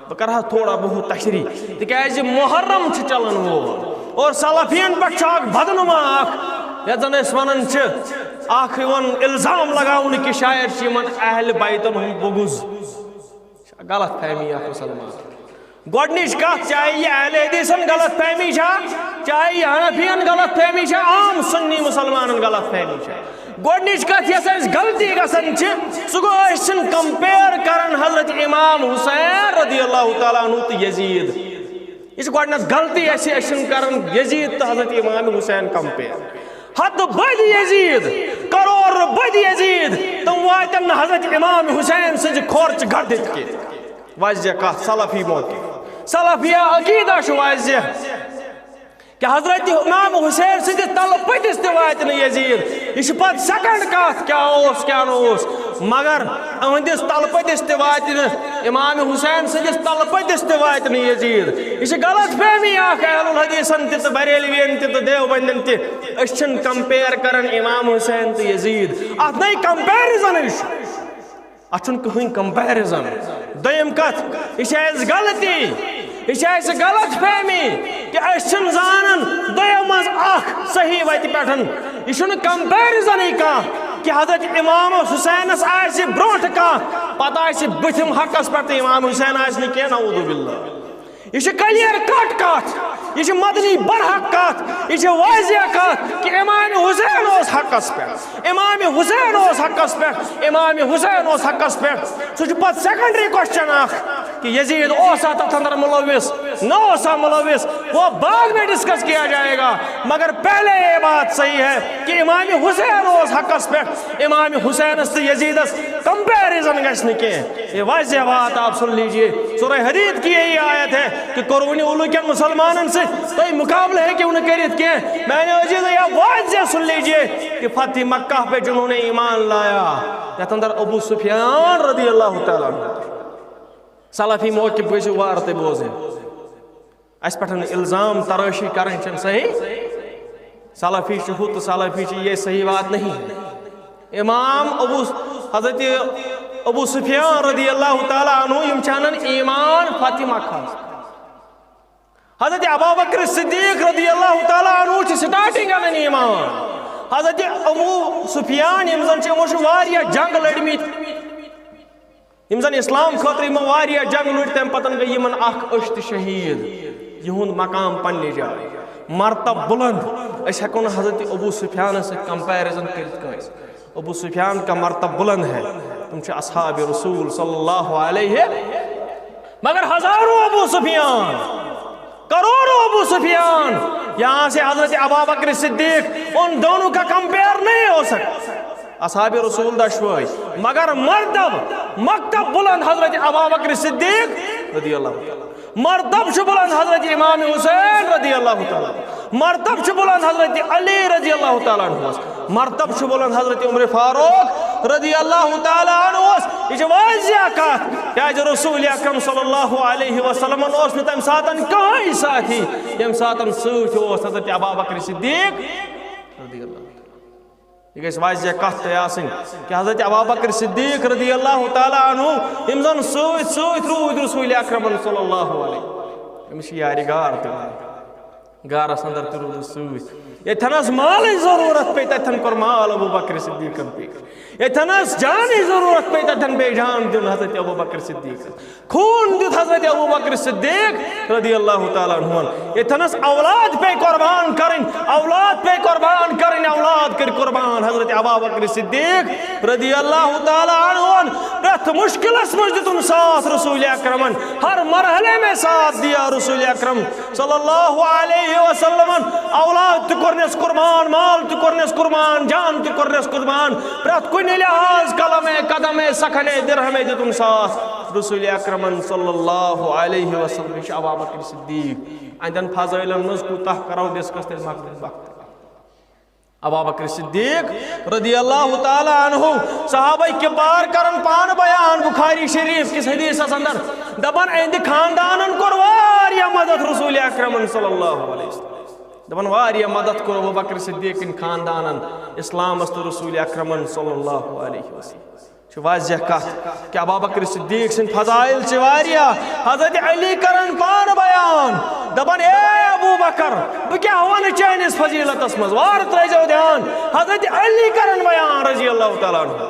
بہٕ کرٕ ہا تھوڑا بہت تشریح، تِکیازِ محرم چھُ چلان وول اور سلفین پٮ۪ٹھ چھُ اکھ بدنما اکھ، یتھ زن أسۍ ونان چھِ، اکھ یِوان الزام لگاونہٕ کہِ شاید چھِ یِمن اہل بیتن ہُنٛد بغض۔ چھِ غلط فہمی اکھ مسلمان۔ گۄڈٕنِچ کتھ، چاہے یہِ اہل حدیثن غلط فہمی چھا، چاہے یہِ حنفین غلط فہمی چھا، عام سنی مسلمانن غلط فہمی چھا، گۄڈٕنِچ کتھ یۄس اسہِ غلطی گژھان چھِ، سُہ گوٚو أسۍ چھِنہٕ compare کران حضرت امام حسین رضی اللہ تعالیٰ عنہ تہٕ یزید۔ یہِ چھِ گۄڈٕنیتھ غلطی اسہِ، أسۍ چھِنہٕ کران یزید تہٕ حضرت امام حسین compare۔ ہتہٕ بٔدۍ یزید، کرور بٔدۍ یزید، تِم واتن نہٕ حضرت امام حسین سٕنزِ کھۄر چہِ گردِ تہِ کینٛہہ۔ واضح کتھ، سلفی موقف، سلفیہ عقیدہ چھُ واضح کہ حضرت امام حسین سٕنٛدِس تلہٕ پٔتِس تہِ واتہِ نہٕ یزید۔ یہِ چھِ پتہٕ second کتھ کیٛاہ اوس کیٛاہ نہٕ اوس، مگر أہنٛدِس تلہٕ پٔتِس تہِ واتہِ نہٕ، امام حسین سٕنٛدِس تلہٕ پٔتِس تہِ واتہِ نہٕ یزید۔ یہِ چھِ غلط فہمی اکھ اہل الحدیثن تہِ تہٕ بریلوین تہِ تہٕ دیوبندین تہِ۔ أسۍ چھِنہٕ compare کران امام حسین تہٕ یزید، اتھ نَے comparison چھُ۔ اتھ چھُنہٕ کٕہٕنۍ comparison۔ دوٚیِم کتھ، یہِ چھِ اَسہِ غلطی، یہِ چھِ اَسہِ غلط فہمی کہِ أسۍ چھِنہٕ زانان دۄیو منٛز اکھ صحیح وتہِ پٮ۪ٹھ۔ یہِ چھُنہٕ comparison کانٛہہ کہِ حضرت امام حسینس آسہِ برونٛٹھ کانٛہہ، پتہٕ آسہِ بٕتھِم حقس پٮ۪ٹھ تہٕ امام حسین آسہِ نہٕ کینٛہہ، نعوذ باللہ۔ یہِ چھِ clear cut کتھ، یہِ چھِ مدنی برحق کتھ، یہِ چھِ واضح کتھ کہِ امام حسین اوس حقس پٮ۪ٹھ، امام حسین اوس حقس پٮ۪ٹھ، امام حسین اوس حقس پٮ۪ٹھ۔ سُہ چھُ پتہٕ secondary question اکھ کہِ یزید اوسا تتھ اندر ملوث، نہ اوسا ملوث، وہ بعد میں discuss کیا جائے گا، مگر پہلے یہ بات صحیح ہے کہ امام حسین اوس حقس پٮ۪ٹھ، امام حسینس تہٕ یزیدس comparison گژھِ نہٕ کینٛہہ۔ یہ واضح بات آپ سن لیجئے، سورہ حدید کی یہی آیت ہے کہ قرون اولو کٮ۪ن مسلمانن سۭتۍ تُہۍ مقابلہٕ ہیٚکِو نہٕ کٔرِتھ کینٛہہ۔ میانہِ عزیزو، یہ واضح سن لیجئے کہ فتح مکہ پہ جنہوں نے ایمان لایا، یتھ اندر ابو سفیان رضی اللہ تعالیٰ عنہ۔ سلفی موقف گٔژھِو وارٕ تُہۍ بوزٕنۍ۔ اسہِ پٮ۪ٹھ الزام ترٲشی کرٕنۍ چھنہٕ صحیح۔ سلفی چھُ ہُہ تہٕ سلفی چھُ یہِ، صحیح بات نہیں۔ امام ابو، حضرت ابو سفیان رضی اللہ تعالیٰ عنہ، یِم چھِ انان ایمان فتح مکہ۔ حضرت ابوبکر صدیق رضی اللہ تعالیٰ عنہ چھِ starting انان ایمان۔ حضرت ابو سفیان، یِم زن چھِ، یِمو چھِ واریاہ جنگ لٔڑمٕتۍ۔ یِم زن اسلام خٲطرٕ یِمو واریاہ جنگ لٔڑۍ، تمہِ پتن گٔے یِمن اکھ أچھ تہِ شہید، یِہُنٛد مقام پننہِ جایہِ، مرتب بلند۔ أسۍ ہٮ۪کو نہٕ حضرت ابو سفیانس سۭتۍ comparison کٔرِتھ کٲنٛسہِ۔ ابو سفیان کا مرتب بلند ہے، تِم چھِ اصحاب رسول صلی اللہ علیہ، مگر ہزاروں ابو سفیان، کروڑوں ابو سفیان، یہاں سے حضرت ابوبکر صدیق، ان دونوں کا compare نہیں ہو سکتا۔ اصحاب رسول دشوے، مگر مرتب، مکتب بلند حضرت ابوبکر صدیق رضی اللہ تعالیٰ۔ مرتب چھُ بلند حضرت امام حسین رضی اللہ تعالیٰ۔ مرتب چھُ بلند حضرت علی رضی اللہ تعالیٰ عنہ۔ مرتب چھُ بلند حضرت عمر فاروق رضی اللہ تعالیٰ عنہ۔ یہ چھِ واضح کتھ، کیازِ رسول اکرم صلی اللہ علیہ وسلم اوس نہٕ تمہِ ساتن کٕہٕنۍ ساتھی، ییٚمہِ ساتن سۭتۍ اوس حضرت ابوبکر صدیق رضی اللہ تعالیٰ۔ یہِ گژھِ واضح کتھ تۄہہِ آسٕنۍ کہِ حضرت ابوبکر صدیق رضی اللہ تعالیٰ عنہ، یِم زن سۭتۍ سۭتۍ روٗدۍ رسول اکرمن صلی اللہ علیہ، أمِس چھِ یارِ غار تہِ ونان۔ غارس اندر تہِ روٗدُس سۭتۍ۔ ییٚتھٮ۪نس مالٕچ ضروٗرت پیٚیہِ، تتھٮ۪ن کوٚر مال ابوبکر صدیقن پیش۔ ییٚتھٮ۪نس جانٕچ ضروٗرت پیٚیہِ، تتھٮ۪ن پیٚیہِ جان دیُن حضرت ابوبکر صدیقس۔ خوٗن دیُت حضرت ابو بکر صدیق رضی اللہ تعالیٰ عنہ۔ ییٚتھنس اولاد پے قربان کرٕنۍ، اولاد پے قربان کرٕنۍ، اولاد کٔرۍ قربان حضرت ابا بکر صدیق رضی اللہ تعالیٰ عنہ۔ پرٛٮ۪تھ مشکلس منٛز دیُتُن ساتھ رسول اکرمن، ہر مرحلے میں ساتھ دیا رسول اکرم صلی اللہ علیہ وسلم۔ اولاد تہِ کوٚرنس قربان، مال تہِ کوٚرنس قربان، جان تہِ کوٚرنس قربان، پرٛٮ۪تھ کُنہِ لحاظ قلمے قدمے سخنے درہمے دیُتُن ساتھ رسول اکرمن صلی اللہ علیہ وسلم۔ یہِ چھُ ابا بکر صدیق۔ اہندٮ۪ن فضٲیلن منٛز کوٗتاہ کرو discuss، تیٚلہِ مۄکلہِ وقت۔ ابا بکر صدیق رضی اللہ تعالیٰ عنہ، صحابہ کبار کرن پانہٕ بیان بخاری شریف کِس حدیثس اندر، دپان، اہندِ خاندانن کوٚر واریاہ مدد رسول اکرمن صلی اللہ علیہ وسلم۔ دپان، واریاہ مدد کوٚر ابو بکر صدیقن خاندانن اسلامس تہٕ رسول اکرمن صلی اللہ علیہ وسلم۔ چھُ واضح کتھ کہِ ابا بکر صدیق سٕنٛدۍ فضائل چھِ واریاہ۔ حضرت علی کرن پانہٕ بیان، دپان، اے ابو بکر، بہٕ کیٛاہ ونہٕ چٲنِس فضیلتس منٛز، وارٕ ترٲیزیو دھیان۔ حضرت علی کرن بیان رضی اللہ تعالیٰ عنہ۔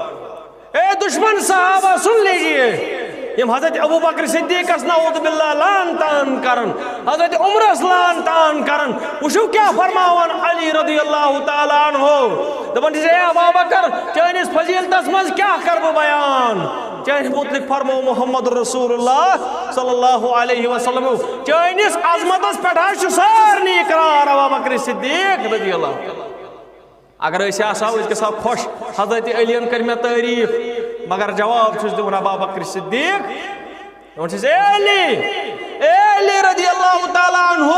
اے دشمن صحابہ، سن لیجیے، یِم حضرت ابو بکر صدیقس نعوذ باللہ لعن طعن کرن، حضرت عمرس لعن طعن کرن، وٕچھِو کیٛاہ فرماوان علی رضی اللہ تعالیٰ عنہ۔ دپان چھِس، اے ابا بکر، چٲنِس فضیلتس منٛز کیٛاہ کرٕ بہٕ بیان؟ چٲنِس متعلق فرمو محمد رسول اللہ صلی اللہ علیہ وسلم، چٲنِس عظمتس پٮ۪ٹھ حظ چھُ سارنٕے اقرار، ابا بکر صدیق رضی اللہ تعالیٰ۔ اگر أسۍ آسہو، أسۍ گژھو خۄش، حضرت علیَن کٔرۍ مےٚ تعریٖف، مگر جواب چھُس دِوان ابا بکر صدیق۔ دپان چھِس، اے علی، اے علی رضی اللہ تعالیٰ عنہ،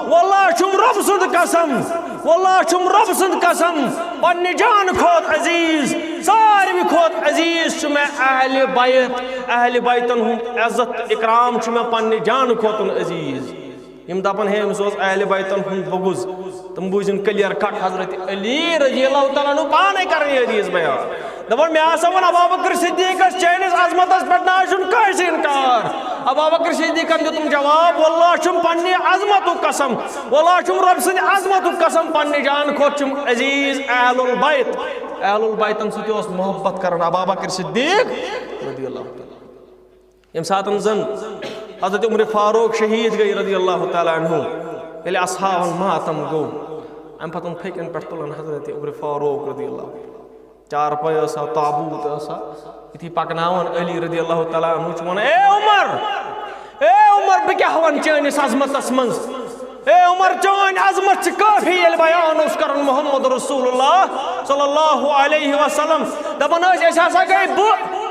واللہ چھُم رۄب سُنٛد قسم، واللہ چھُم رۄب سُنٛد قسم، پننہِ جان کھۄتہٕ عزیز، ساروی کھۄتہٕ عزیز چھُ مےٚ اہلِ بیت، اہلِ بیتن ہُنٛد عزت تہٕ اکرام چھُ مےٚ پننہِ جان کھۄتہٕ عزیز۔ یِم دپان، ہے، أمِس اوس اہلِ بیتن ہُنٛد بغض، تِم بوٗزِن clear cut۔ حضرت علی رضی اللہ تعالیٰ عنہ پانے کران یہِ حدیث بیان۔ دپان، مےٚ ہسا ووٚن ابا بکر صدیقس، چٲنِس عظمتس پٮ۪ٹھ نہ حظ چھُنہٕ کٲنٛسہِ انکار۔ ابا بکر صدیقن دیُتُم جواب، واللہ چھُم پننہِ عظمتُک قسم، واللہ چھُم رۄب سٕنٛدِ عظمتُک قسم، پننہِ جان کھۄتہٕ چھُم عزیز اہل البیت۔ اہل البیتن سۭتۍ اوس محبت کران ابا بکر صدیق رضی اللہ تعالیٰ۔ ییٚمہِ ساتَن زَن حضرت عمر فاروق شہیٖد گٔے رضی اللہ تعالیٰ عنہ، ییٚلہِ اصحابَن ماتم گوٚو، اَمہِ پَتہٕ پھیٚکٮ۪ن پٮ۪ٹھ تُلَن حضرت عمر فاروق رضی اللہ۔ چارپاے ٲسا، تابوٗت ٲسا، یُتھُے پَکناوان علی رضی اللہ تعالیٰ عنہ چھُ وَنان، اے عمر، اے عمر، بہٕ کیٛاہ وَنہٕ چٲنِس عظمتَس منٛز؟ اے عمر، چٲنۍ عظمت چھِ کٲفی، ییٚلہِ بیان اوس کران محمد رسول اللہ صلی اللہ علیہ وسلم۔ دَپان ٲسۍ، أسۍ ہسا گٔے بہٕ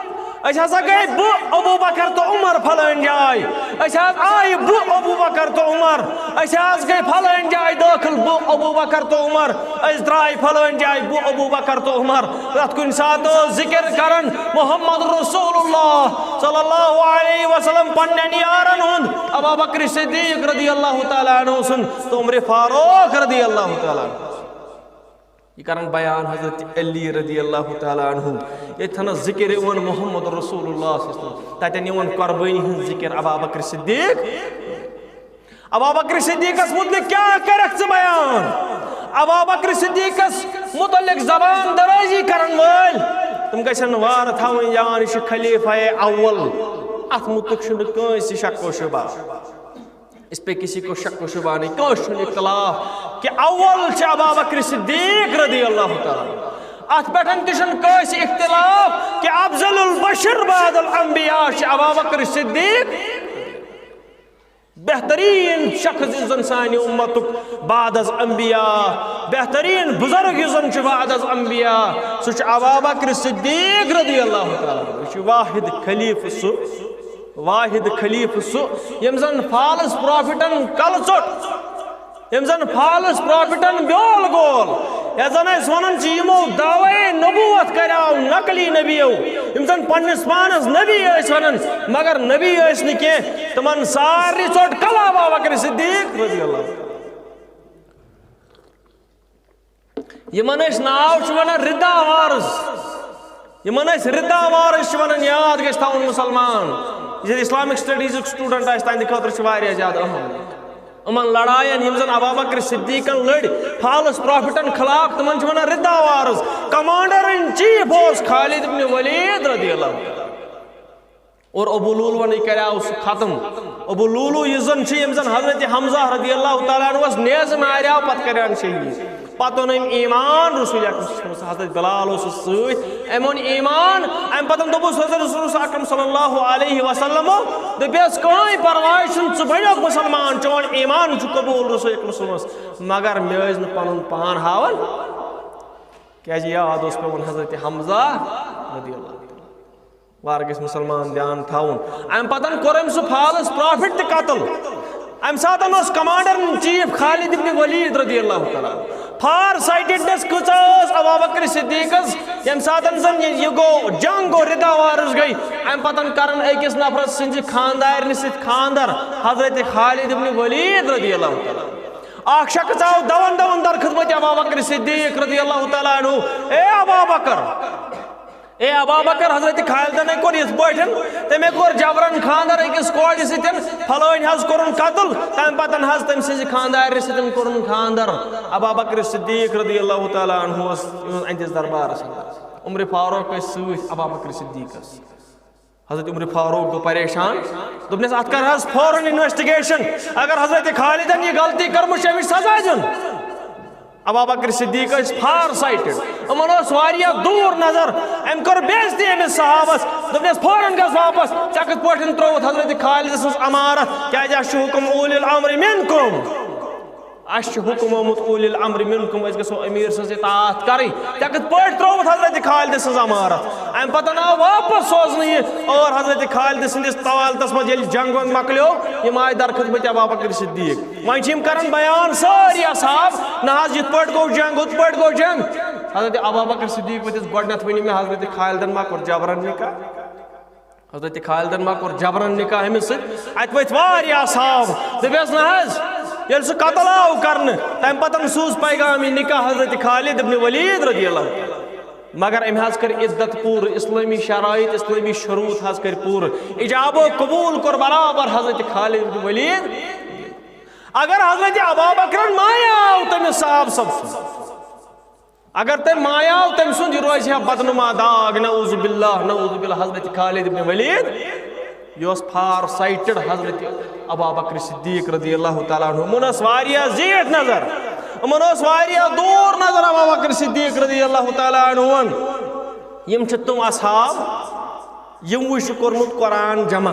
أسۍ ہسا گٔے بہٕ، ابو بکر تہٕ عمر فلٲنۍ جاے۔ أسۍ حظ آیہِ بہٕ، ابو بکر تہٕ عمر۔ أسۍ حظ گٔے فلٲنۍ جاے دٲخل، بہٕ، ابو بکر تہٕ عمر۔ أسۍ درٛاے فلٲنۍ جاے، بہٕ، ابو بکر تہٕ عمر۔ پرٛٮ۪تھ کُنہِ ساتہٕ اوس ذِکِر کران محمد رسول اللہ صلی اللہ علیہ وسلم پننٮ۪ن یارن ہُنٛد، ابا بکر صدیق رضی اللہ تعالیٰ عنہ سُنٛد تہٕ عمر فاروق رضی اللہ تعالیٰ عنہ۔ یہِ کران بیان حضرت علی رضی اللہ تعالیٰ عنہ، ییٚتہِ تھنس ذِکِر یِوان محمد رسول اللہ صلی اللہ علیہ وسلم، تتٮ۪ن یِوان قربٲنی ہٕنٛز ذِکِر ابا بکر صدیق۔ ابا بکر صدیقس متعلق کیٛاہ کرکھ ژٕ بیان؟ ابا بکر صدیقس متعلق زبان درٲزی کرن وٲلۍ، تِم گژھن وارٕ تھاوٕنۍ یاد، یہِ چھُ خلیفہ اول، اتھ متعلق چھُنہٕ کٲنٛسہِ شک و شبہ۔ اس پہ کسی کو شک و شبہ نہیں، کٲنٛسہِ چھُنہٕ اختلاف کہِ اول چھِ ابا بکر صدیق رضی اللہ تعالیٰ عنہ۔ اتھ پٮ۪ٹھ تہِ چھُنہٕ کٲنٛسہِ اختلاف کہِ افضل البشر بعد الانبیاء چھِ ابا بکر صدیق۔ بہتریٖن شخص یُس زن سانہِ اُمتُک بعد از انبیاء، بہتریٖن بزرگ یُس زن چھُ بعد از انبیاء، سُہ چھُ ابا بکر صدیق رضی اللہ تعالیٰ عنہ۔ یہِ چھُ واحد خلیفہٕ سُہ۔ واحد خلیفہٕ سُہ، ییٚمۍ زن فالس پروفٹن کلہٕ ژوٚٹ، ییٚمۍ زن فالس پروفٹن بیول گول، یتھ زن أسۍ ونان چھِ، یِمو دعوے نبوت کریاو نقلی نبیو، یِم زن پننِس پانس نبی ٲسۍ ونان، مگر نبی ٲسۍ نہٕ کینٛہہ، تِمن سارنٕے ژوٚٹ کلہٕ ابا بکر صدیق رضی اللہ۔ یِمن أسۍ ناو چھِ ونان رِدا وارٕز، یِمن أسۍ رِدا وارٕز چھِ ونان، یاد گژھِ تھاوُن مُسلمان، یُس اسلامک سٹڈیزُک سٹوڈنٹ آسہِ، تہنٛدِ خٲطرٕ چھِ واریاہ زیادٕ اہم۔ یِمن لڑاین، یِم زن ابا بکر صدیقن لٔڑۍ فالس پروفٹن خلاف، تِمن چھِ ونان رِدا وارٕز۔ کمانڈر ان چیف اوس خالد ابن ولید رضی اللہ عنہ۔ اور ابو لولوَنٕے کریاو سُہ ختم۔ ابو لولو یُس زن چھُ، ییٚمۍ زن حضرت حمزہ رضی اللہ تعالیٰ عنہس نیزٕ ماریاو، پتہٕ کریان شہید۔ پتہٕ اوٚن أمۍ ایمان رسول اکرم صلی اللہ علیہ وسلم۔ حضرت بلال اوسُس سۭتۍ، أمۍ اوٚن ایمان۔ امہِ پتہٕ دوٚپُس حضرت رسول اکرم صلی اللہ علیہ وسلمو، دوٚپیس، کٕہٕنۍ پرواے چھُنہٕ، ژٕ بنیوکھ مسلمان، چون ایمان چھُ قبول رسول اکرم صلی اللہ علیہ وسلمس، مگر مےٚ ٲسۍ نہٕ پنُن پان ہاوان، کیازِ یاد اوس پیوان حضرت حمزہ رضی اللہ تعالیٰ۔ وارٕ گژھِ مُسلمان دیان تھاوُن۔ اَمہِ پتہٕ کوٚر أمۍ سُہ فالس پرافٹ تہِ قتل۔ اَمہِ ساتہٕ اوس کمانڈر ان چیف خالد ابن ولید رضی اللہ تعالیٰ عنہ۔ فار سائٹڈنس کۭژاہ ٲس ابو بکر صدیقس، ییٚمہِ ساتہٕ زن یہِ، یہِ گوٚو، جنگ گوٚو، ردہ وارس گٔے، اَمہِ پتہٕ کرن أکِس نفرس سٕنٛزِ خاندارنہِ سۭتۍ خاندر، حضرت خالد ابن ولید رضی اللہ تعالیٰ عنہ۔ اکھ شخص آو دون دون در خدمت ابو بکر صدیق رضی اللہ تعالیٰ عنہ، اے ابو بکر، اے ابا بکر، حضرت خالدن ہے کوٚر یِتھ پٲٹھۍ، تٔمۍ کوٚر جبرن خاندر أکِس کورِ سۭتۍ، فلٲنۍ حظ کوٚرُن قتل، تَمہِ پتہٕ حظ تٔمۍ سٕنٛزِ خاندارِ سۭتۍ کوٚرُن خاندر۔ ابا بکر صدیق رضی اللہ تعالیٰ عنہ اوس یِمن أہنٛدِس دربارس اندر۔ عمر فاروق ٲسۍ سۭتۍ ابا بکر صدیقس۔ حضرت عمر فاروق گوٚو پریشان، دوٚپنس، اتھ کر حظ فوراً انویسٹیگیشن، اگر حضرت خالدن یہِ غلطی کٔرمٕژ چھِ، أمِس سزا دیُن۔ ابا بکر صدیق ٲسۍ فار سائٹڈ، یِمن اوس واریاہ دوٗر نظر۔ أمۍ کٔر بے عزتی أمِس صحابس، دوٚپنس، فوراً گژھ واپس، ژےٚ کِتھ پٲٹھۍ ترٛووُتھ حضرت خالد سٕنٛز امارت؟ کیازِ اَسہِ چھُ حُکم اولی الامر منکم، اَسہِ چھُ حُکم آمُت اولی الامر منکم، أسۍ گژھو أمیٖر سٕنٛز اطاعت کرٕنۍ، ژےٚ کِتھ پٲٹھۍ ترٛووُتھ حضرت خالد سٕنٛز امارت؟ اَمہِ پتہٕ آو واپس سوزنہٕ یہِ، اور حضرت خالد سٕنٛدِس طوالتس منٛز ییٚلہِ جنگ ونگ مۄکلیو، یِم آیہِ در خدمت ابا بکر صدیق۔ وۄنۍ چھِ یِم کران بیان سٲری اصحاب، نہ حظ یِتھ پٲٹھۍ گوٚو جنگ، ہُتھ پٲٹھۍ گوٚو جنگ۔ حضرت ابا بکر صدیق ؤتھِس گۄڈٕنیتھ، ؤنِو مےٚ، حضرت خالدن ما کوٚر جبرن نکاح؟ حضرت خالدن ما کوٚر جبرن نکاح أمِس سۭتۍ؟ اتہِ ؤتھۍ واریاہ اصحاب، دوٚپیس، نہ حظ، ییٚلہِ سُہ قتل آو کرنہٕ، تمہِ پتہٕ سوٗز پیغام یہِ نکاح حضرت خالد ابن ولید رضی اللہ عنہ۔ مگر أمۍ حظ کٔر عدت پوٗرٕ، اسلٲمی شرائط، اسلٲمی شروٗط حظ کٔرۍ پوٗرٕ، اجاب و قبول کوٚر برابر حضرت خالد ابن ولید۔ اگر حضرت ابا بکرن مایہ آو تٔمِس صاحب صٲب سُنٛد، اگر تٔمۍ مایہ آو تٔمۍ سُنٛد، یہِ روزِ ہا بدنما داغ، نعوذ باللہ، نعوذ باللہ۔ حضرت خالد ابن ولید، یہِ اوس فار سائٹڈ حضرت ابا بکر صدیق رضی اللہ تعالیٰ عنہ۔ یِمن ٲس واریاہ زیٖٹھ نظر، یِمن اوس واریاہ دوٗر نظر ابا بکر صدیق رضی اللہ تعالیٰ عنہ۔ یِم چھِ تِم اصحاب، یِموٕے چھُ کوٚرمُت قرآن جمع۔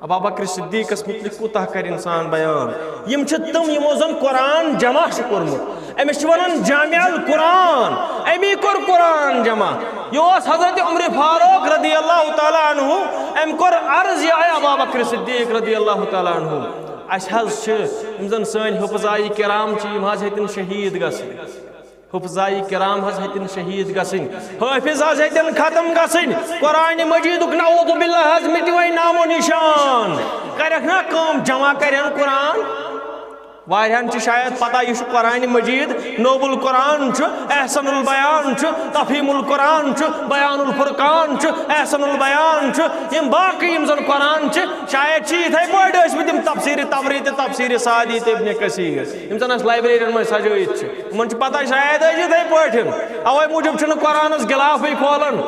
ابا بکر صدیقس متعلق کوٗتاہ کرِ انسان بیان۔ یِم چھِ تِم یِمو زن قرآن جمع چھُ کوٚرمُت۔ أمِس چھِ ونان جامع القرآن، أمی کوٚر قرآن جمع۔ یہِ اوس حضرت عمر فاروق رضی اللہ تعالیٰ عنہ، أمۍ کوٚر عرض، یہِ آے ابا بکر صدیق رضی اللہ تعالیٰ عنہ۔ اسہِ حظ چھِ یِم زن سٲنۍ حفظائی کرام چھِ، یِم حظ ہیٚتِن شہید گژھٕنۍ۔ حفظائی کرام حظ ہیٚتِن شہید گژھٕنۍ، حٲفظ حظ ہیٚتِن ختم گژھٕنۍ، قرآن مجیدُک نعوذ باللہ حظ مِٹہِ وۄنۍ نام و نشان۔ کرکھ نا کٲم، جمع کرن قرآن۔ واریاہن چھِ شاید پتہ، یہِ چھُ قرآن مجید، نوب القرآن چھُ، احسن البیان چھُ، تفہیم القرآن چھُ، بیان الفرقان چھُ، احسن البیان چھُ۔ یِم باقٕے یِم زن قرآن چھِ، شاید چھِ یِتھے پٲٹھۍ ٲسمٕتۍ یِم تفسیر طبری تہٕ تفسیر سعدی تہٕ ابن کثیر، یِم زن اَسہِ لائبریرین منٛز سجٲیِتھ چھِ۔ یِمن چھِ پتہ شاید ٲسۍ یِتھے پٲٹھۍ۔ اوے موٗجوٗب چھُنہٕ قرآنس غلافٕے کھولان۔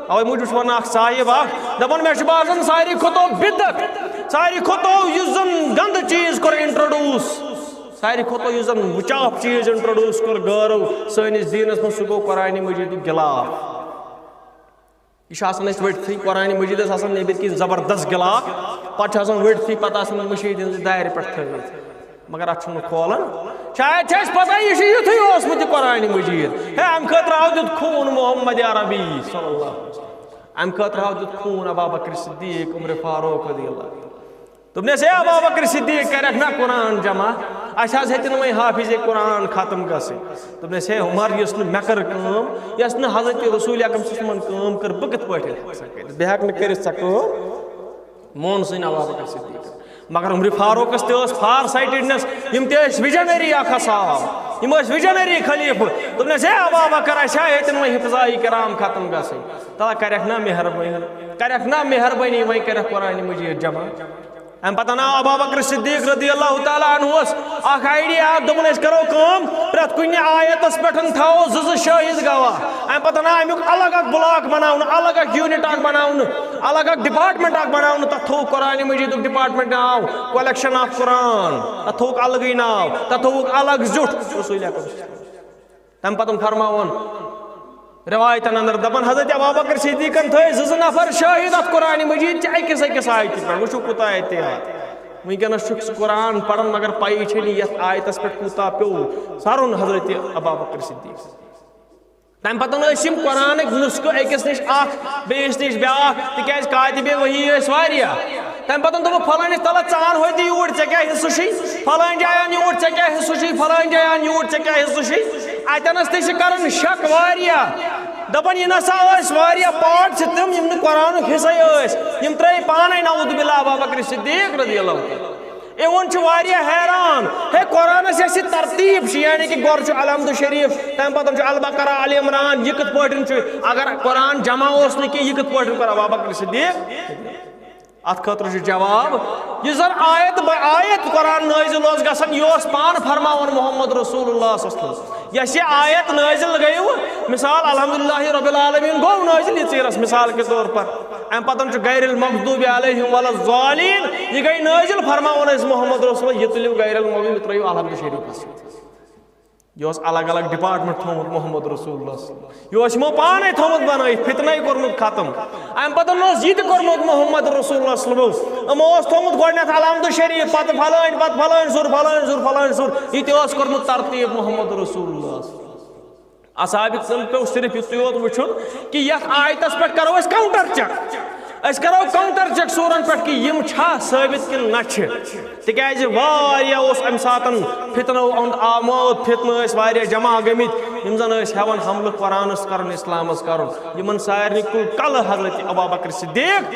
اوے موٗجوٗب چھُ ونان اکھ صاحب اکھ، دپان، مےٚ چھُ باسان ساروی کھۄتہٕ بدعت، ساروی کھۄتہٕ یُس زن گنٛدٕ چیٖز کوٚر انٹروڈیوس، ساروی کھۄتہٕ یُس زن وٕچاپھ چیٖز انٹروڈیوس کوٚر غٲرو سٲنِس دیٖنس منٛز، سُہ گوٚو قرآن مجیدُک غلاف۔ یہِ چھُ آسان اَسہِ ؤٹھتھٕے، قرآن مجیدس آسان نیٚبٕرۍ کِنۍ زبردست غلاف، پتہٕ چھُ آسان ؤٹھتھٕے، پتہٕ آسان مٔشیٖد ہٕنٛزِ دارِ پٮ۪ٹھ تھٲوِتھ۔ مگر اتھ چھُنہٕ کھولان۔ شاید چھِ اَسہِ پتہ یہِ چھُ یُتھُے اوسمُت یہِ قرآن مجید۔ ہے، اَمہِ خٲطرٕ آو دیُت خوٗن محمد عربی صلی اللہ علیہ وسلم۔ اَمہِ خٲطرٕ آو دیُت خوٗن ابا بکر صدیق، عمر فاروق رضی اللہ عنہ۔ دوٚپنس، ہے ابا بکر صدیق، کرکھ نا قرآن جمع؟ اسہِ حظ ہیٚتہِ نہٕ وۄنۍ حافظ قرآن ختم گژھٕنۍ۔ دوٚپنس، ہے عمر، یۄس نہٕ مےٚ کٔر کٲم، یۄس نہٕ حضرت رسول اکرم صلی اللہ علیہ وسلمن کٲم کٔر، بہٕ کِتھ پٲٹھۍ ہٮ۪کہٕ سۄ کٔرِتھ؟ بہٕ ہٮ۪کہٕ نہٕ کٔرِتھ سۄ کٲم۔ مون سٕنٛدۍ ابا بکر صدیق۔ مگر عمر فاروقس تہِ ٲس فار سائٹڈنس، یِم تہِ ٲسۍ ویجنری اکھ اصحاب، یِم ٲسۍ ویجنری خلیفہٕ۔ دوٚپنس، ہے ابا بکر، اسہِ ہا ہیٚتہِ نہٕ وۄنۍ حفظائی کرام ختم گژھٕنۍ۔ تلا کرکھ نا مہربٲنی، کرکھ نا مہربٲنی، وۄنۍ کرکھ قرآن مجید جمع۔ امہِ پتہٕ آو ابا بکر صدیق رضی اللہ تعالیٰ عنہ ٲس اکھ آئیڈیا اکھ، دوٚپُن، أسۍ کرو کٲم، پرٛٮ۪تھ کُنہِ آیتس پٮ۪ٹھ تھاوو زٕ زٕ شٲہِد گواہ۔ امہِ پتہٕ آو امیُک الگ اکھ بلاک بناونہٕ، الگ اکھ یونٹ اکھ بناونہٕ۔ الگ اکھ ڈپارٹمنٹ اکھ بناونہٕ، تتھ تھوٚوُکھ قرآن مجیدُک ڈپارٹمنٹ ناو collection of Quran، تتھ تھوٚوُکھ الگٕے ناو، تتھ تھوٚوُکھ الگ زیُٹھ رسول اکرم۔ تمہِ پتہٕ فرماوان روایتن اندر دپان، حضرت ابابکر صدیقن تھٲے زٕ زٕ نفر شٲہد اتھ قرآن مجید چہِ أکِس أکِس آیتہِ پٮ۪ٹھ۔ وٕچھِو کوٗتاہ احتیاط۔ وٕنکیٚنس چھُکھ ژٕ قرآن پران مگر پَیی چھے نہٕ یتھ آیتس پٮ۪ٹھ کوٗتاہ پیوٚو سرُن حضرت ابابکر صدیق۔ تمہِ پتہٕ ٲسۍ یِم قرآنٕکۍ نسخہٕ أکِس نِش اکھ، بیٚیِس نِش بیٛاکھ، تِکیٛازِ کاتبِ وحی ٲسۍ واریاہ۔ تمہِ پتہٕ دوٚپُکھ، فلٲنِس تلہٕ ژٕ اَن ہوٚتہِ یوٗرۍ، ژےٚ کیٛاہ حصہٕ چھُے؟ فلٲنۍ جایہِ اَن یوٗرۍ، ژےٚ کیٛاہ حصہٕ چھُے؟ فلٲنۍ جایہِ اَن یوٗرۍ، ژےٚ کیٛاہ حصہٕ چھُے؟ اتٮ۪نس تہِ چھِ کران شک واریاہ، دپان، یہِ نسا ٲسۍ واریاہ پارٹ چھِ تِم، یِم نہٕ قرآنُک حصے ٲسۍ، یِم ترٲے پانے، نعوذ باللہ، ابابکر صدیق رضی اللہ تعالیٰ۔ یِوان چھُ واریاہ حیران، ہے، قرآنس یۄس یہِ ترتیب چھِ، یعنی کہِ گۄڈٕ چھُ الحمد شریف، تمہِ پتہٕ چھُ البقرہ، آل عمران، یہِ کِتھ پٲٹھۍ چھُ؟ اگر قرآن جمع اوس نہٕ کینٛہہ، یہِ کِتھ پٲٹھۍ کوٚر ابابکر صدیق؟ اتھ خٲطرٕ چھُ جواب، یُس زن آیت بہ آیت قرآن نٲزِل اوس گژھان، یہِ اوس پانہٕ فرماوان محمد رسول اللہ صلی اللہ علیہ وسلم۔ یۄس یہِ آیت نٲزِل گٔیوٕ، مثال، الحمدللہ رب العالمین گوٚو نٲزِل یہِ ژیٖرس، مثال کے طور پر، امہِ پتہٕ چھُ غیر المغضوب علیہم ولا الضالین، یہِ گٔے نٲزِل، فرماوان ٲسۍ محمد رسول، یہِ تُلِو غیر المغضوب، یہِ ترٲیِو الحمد شریفس سۭتۍ۔ یہِ اوس الگ الگ ڈپارٹمنٹ تھوٚومُت محمد رسول اللہ صلی اللہ علیہ وسلم۔ یہِ اوس یِمو پانے تھوٚومُت بنٲیِتھ، فتنَے کوٚرمُت ختم۔ امہِ پتہٕ اوس یہِ تہِ کوٚرمُت محمد رسول اللہ صلی اللہ علیہ وسلم۔ یِمو اوس تھوٚومُت گۄڈٕنیتھ الحمد شریف، پتہٕ فلٲنۍ، پتہٕ فلٲنۍ سُر، فلٲنۍ سُر، فلٲنۍ سُر۔ یہِ تہِ اوس کوٚرمُت ترتیب محمد رسول اللہ صلی اللہ علیہ وسلم۔ اصحاب کرام پیوٚو صرف یُتُے یوت وٕچھُن کہِ یتھ آیتس پٮ۪ٹھ کرو أسۍ کاؤنٹر چیک۔ أسۍ کرو کاؤنٹر چیک سورن پٮ۪ٹھ کہِ یِم چھا ثٲبت کِنہٕ نہ چھِ۔ تِکیازِ واریاہ اوس امہِ ساتن فتنو اند آمُت، فتنہٕ ٲسۍ واریاہ جمع گٔمٕتۍ، یِم زن ٲسۍ ہٮ۪وان حملہٕ قرآنس کرُن، اسلامس کرُن۔ یِمن سارنٕے کُل کلہٕ حضرت ابابکر صدیق۔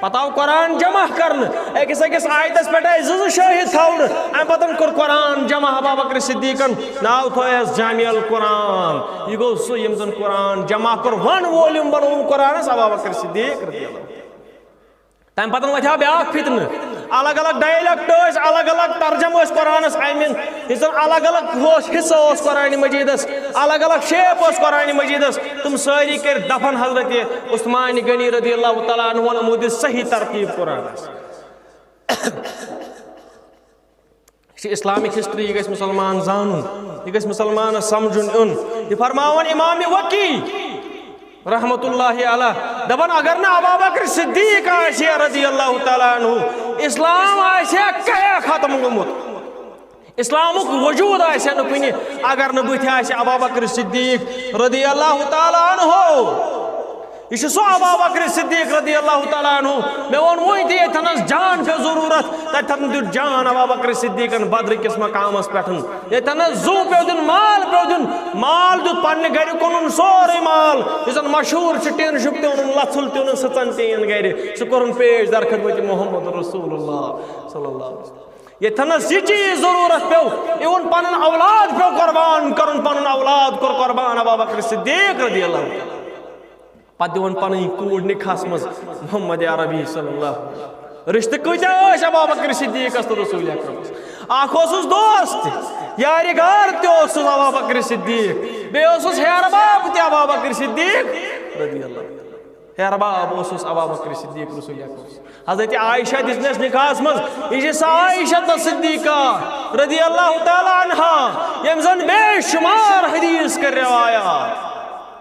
پتہٕ آو قرآن جمع کرنہٕ، أکِس أکِس آیتس پٮ۪ٹھ آیہِ زٕ زٕ شٲہد تھاونہٕ۔ امہِ پتہٕ کوٚر قرآن جمع ابابکر صدیقن، ناو تھویس جامع القرآن۔ یہِ گوٚو سُہ، یِم زن قرآن جمع کوٚر، ون وول یِم بنووُن قرآنس ابابکر صدیق رضی اللہ عنہ۔ تمہِ پتہٕ وۄتھیو بیٛاکھ فتنہٕ۔ الگ الگ ڈایلیکٹ ٲسۍ، الگ الگ ترجمہٕ ٲسۍ قرآنس۔ امہِ یُس زن الگ الگ اوس، حصہٕ اوس قرآن مجیدس، الگ الگ شیپ اوس قرآن مجیدس، تِم سٲری کٔرۍ دفن حضرت عثمان غنی رضی اللہ تعالیٰ عنہ۔ یِمو دِژ صحیح ترتیب قرآنس۔ یہِ چھِ اسلامک ہسٹری، یہِ گژھِ مسلمان زانُن، یہِ گژھِ مسلمانس سمجھُن یُن۔ یہِ فرماوان امام وقی رحمت اللہ علیہ، دپان، اگر نہٕ ابابکر صدیق آسہِ ہا رضی اللہ تعالیٰ عنہ، اسلام آسہِ ہا کہہ ختم گوٚمُت، اسلامُک وجود آسہِ ہا نہٕ کُنہِ، اگر نہٕ بٕتھِ آسہِ ابابکر صدیق رضی اللہ تعالیٰ عنہ۔ یہِ چھُ سُہ ابابکر صدیق رضی اللہ تعالیٰ عنہ۔ مےٚ ووٚن وۄنۍ تہِ، ییٚتھنس جان چھےٚ ضروٗرت، تتھن دیُت جان ابابکر صدیقن بدر کِس مقامس پٮ۪ٹھ۔ ییٚتھنس زُو پیوٚو دیُن، مال پیوٚو دیُن، مال دیُت پننہِ گرِ کٕنُن سورُے مال، یُس زن مشہوٗر چھُ، ٹیٖنہٕ شُپ تہِ اوٚنُن، لژھُل تہِ اوٚنُن، سٕژن تہِ یِن گرِ، سُہ کوٚرُن پیش در خدمت محمد رسول اللہ صلی اللہ علیہ وسلم۔ ییٚتھنس یہِ چیٖز ضروٗرت پیوٚو، یہِ اوٚن پنُن اولاد پیوٚو قربان کرُن، پنُن اولاد کوٚر قربان ابابکر صدیق رضی اللہ عنہ۔ پتہٕ دِوان پنٕنۍ کوٗر نکاحس منٛز محمد عربی صلی اللہ علیہ وسلم۔ رشتہٕ کۭتیاہ ٲسۍ ابابکر صدیقس تہٕ رسول اکرمس؟ اکھ اوسُس دوست، یارِ غار تہِ اوسُس ابابکر صدیق، بیٚیہِ اوسُس ہیرٕ باب تہِ ابابکر صدیق رضی اللہ عنہ۔ ہیرٕ باب اوسُس ابابکر صدیق رسول اکرمس۔ حضرت عائشہ دِژنس نکاحس منٛز، یہِ چھِ سۄ عائشہ صدیقہ رضی اللہ تعالیٰ عنہا، ییٚمۍ زن بے شمار حدیث کٔرۍ روایات۔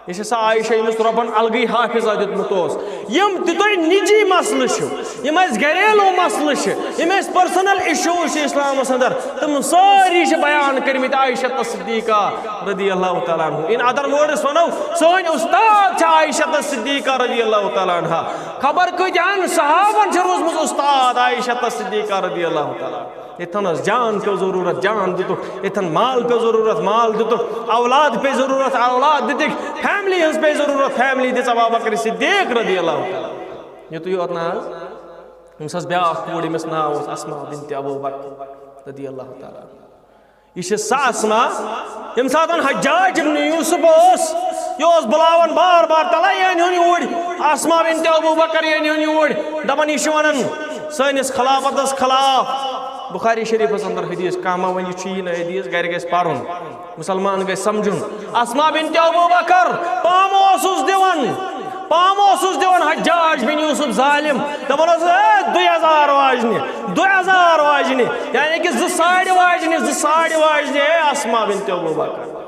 یہِ چھِ سۄ عائشہ، ییٚمِس رۄبن الگٕے حافظہ دیُتمُت اوس۔ یِم تہِ تۄہہِ نجی مسلہٕ چھِو، یِم اَسہِ گھریلو مسلہٕ چھِ، یِم اَسہِ personal issues چھِ اسلامس اندر، تِم سٲری چھِ بیان کٔرمٕتۍ عائشہ صدیقہ رضی اللہ تعالیٰ عنہ۔ In other words ونو، سٲنۍ استاد چھِ عائشہ صدیقہ رضی اللہ تعالیٰ عنہا۔ خبر کۭتیاہن صحابن چھِ روٗزمٕژ استاد عائشہ صدیقہ رضی اللہ تعالیٰ عنہا۔ ییٚتھنس جان پیوٚو ضروٗرت، جان دِتُکھ، ییٚتھن مال پیوٚو ضروٗرت، مال دِتُکھ، اولاد پیٚیہِ ضروٗرت، اولاد دِتِکھ، فیملی ہٕنٛز پیٚیہِ ضروٗرت، فیملی دِژ ابابکر صدیق رضی اللہ تعالیٰ۔ یُتُے یوت نہ حظ، أمِس ٲس بیٛاکھ کوٗر، ییٚمِس ناو اوس اسماء بنت ابو بکر رضی اللہ تعالیٰ۔ یہِ چھِ سۄ اسماء، ییٚمہِ ساتہٕ حجاج ابن یوسف اوس، یہِ اوس بُلاوان بار بار، تلہ یہِ أنۍ ہُن یوٗرۍ، اسماء بنت ابو بکر یہِ أنۍ ہُن یوٗرۍ، دپان، یہِ چھُ ونان سٲنِس خلافتس خلاف۔ بخاری شریفس اندر حدیث، کانٛہہ ما ونہِ یہِ چھُ یی نہٕ حدیث، گرِ گژھِ پرُن، مسلمان گژھِ سمجھُن۔ اسماء بنت ابو بکر پامہٕ اوسُس دِوان، پام اوسُس دِوان حجاج بن یوسف ظالم، دپان اوسُس، "اے، دُے ہزار واجنہِ، دُے ہزار واجنہِ"، یعنی کہِ زٕ ساڑِ واجنہِ، زٕ ساڑِ واجنہِ، اے اسما بنت ابو بکر۔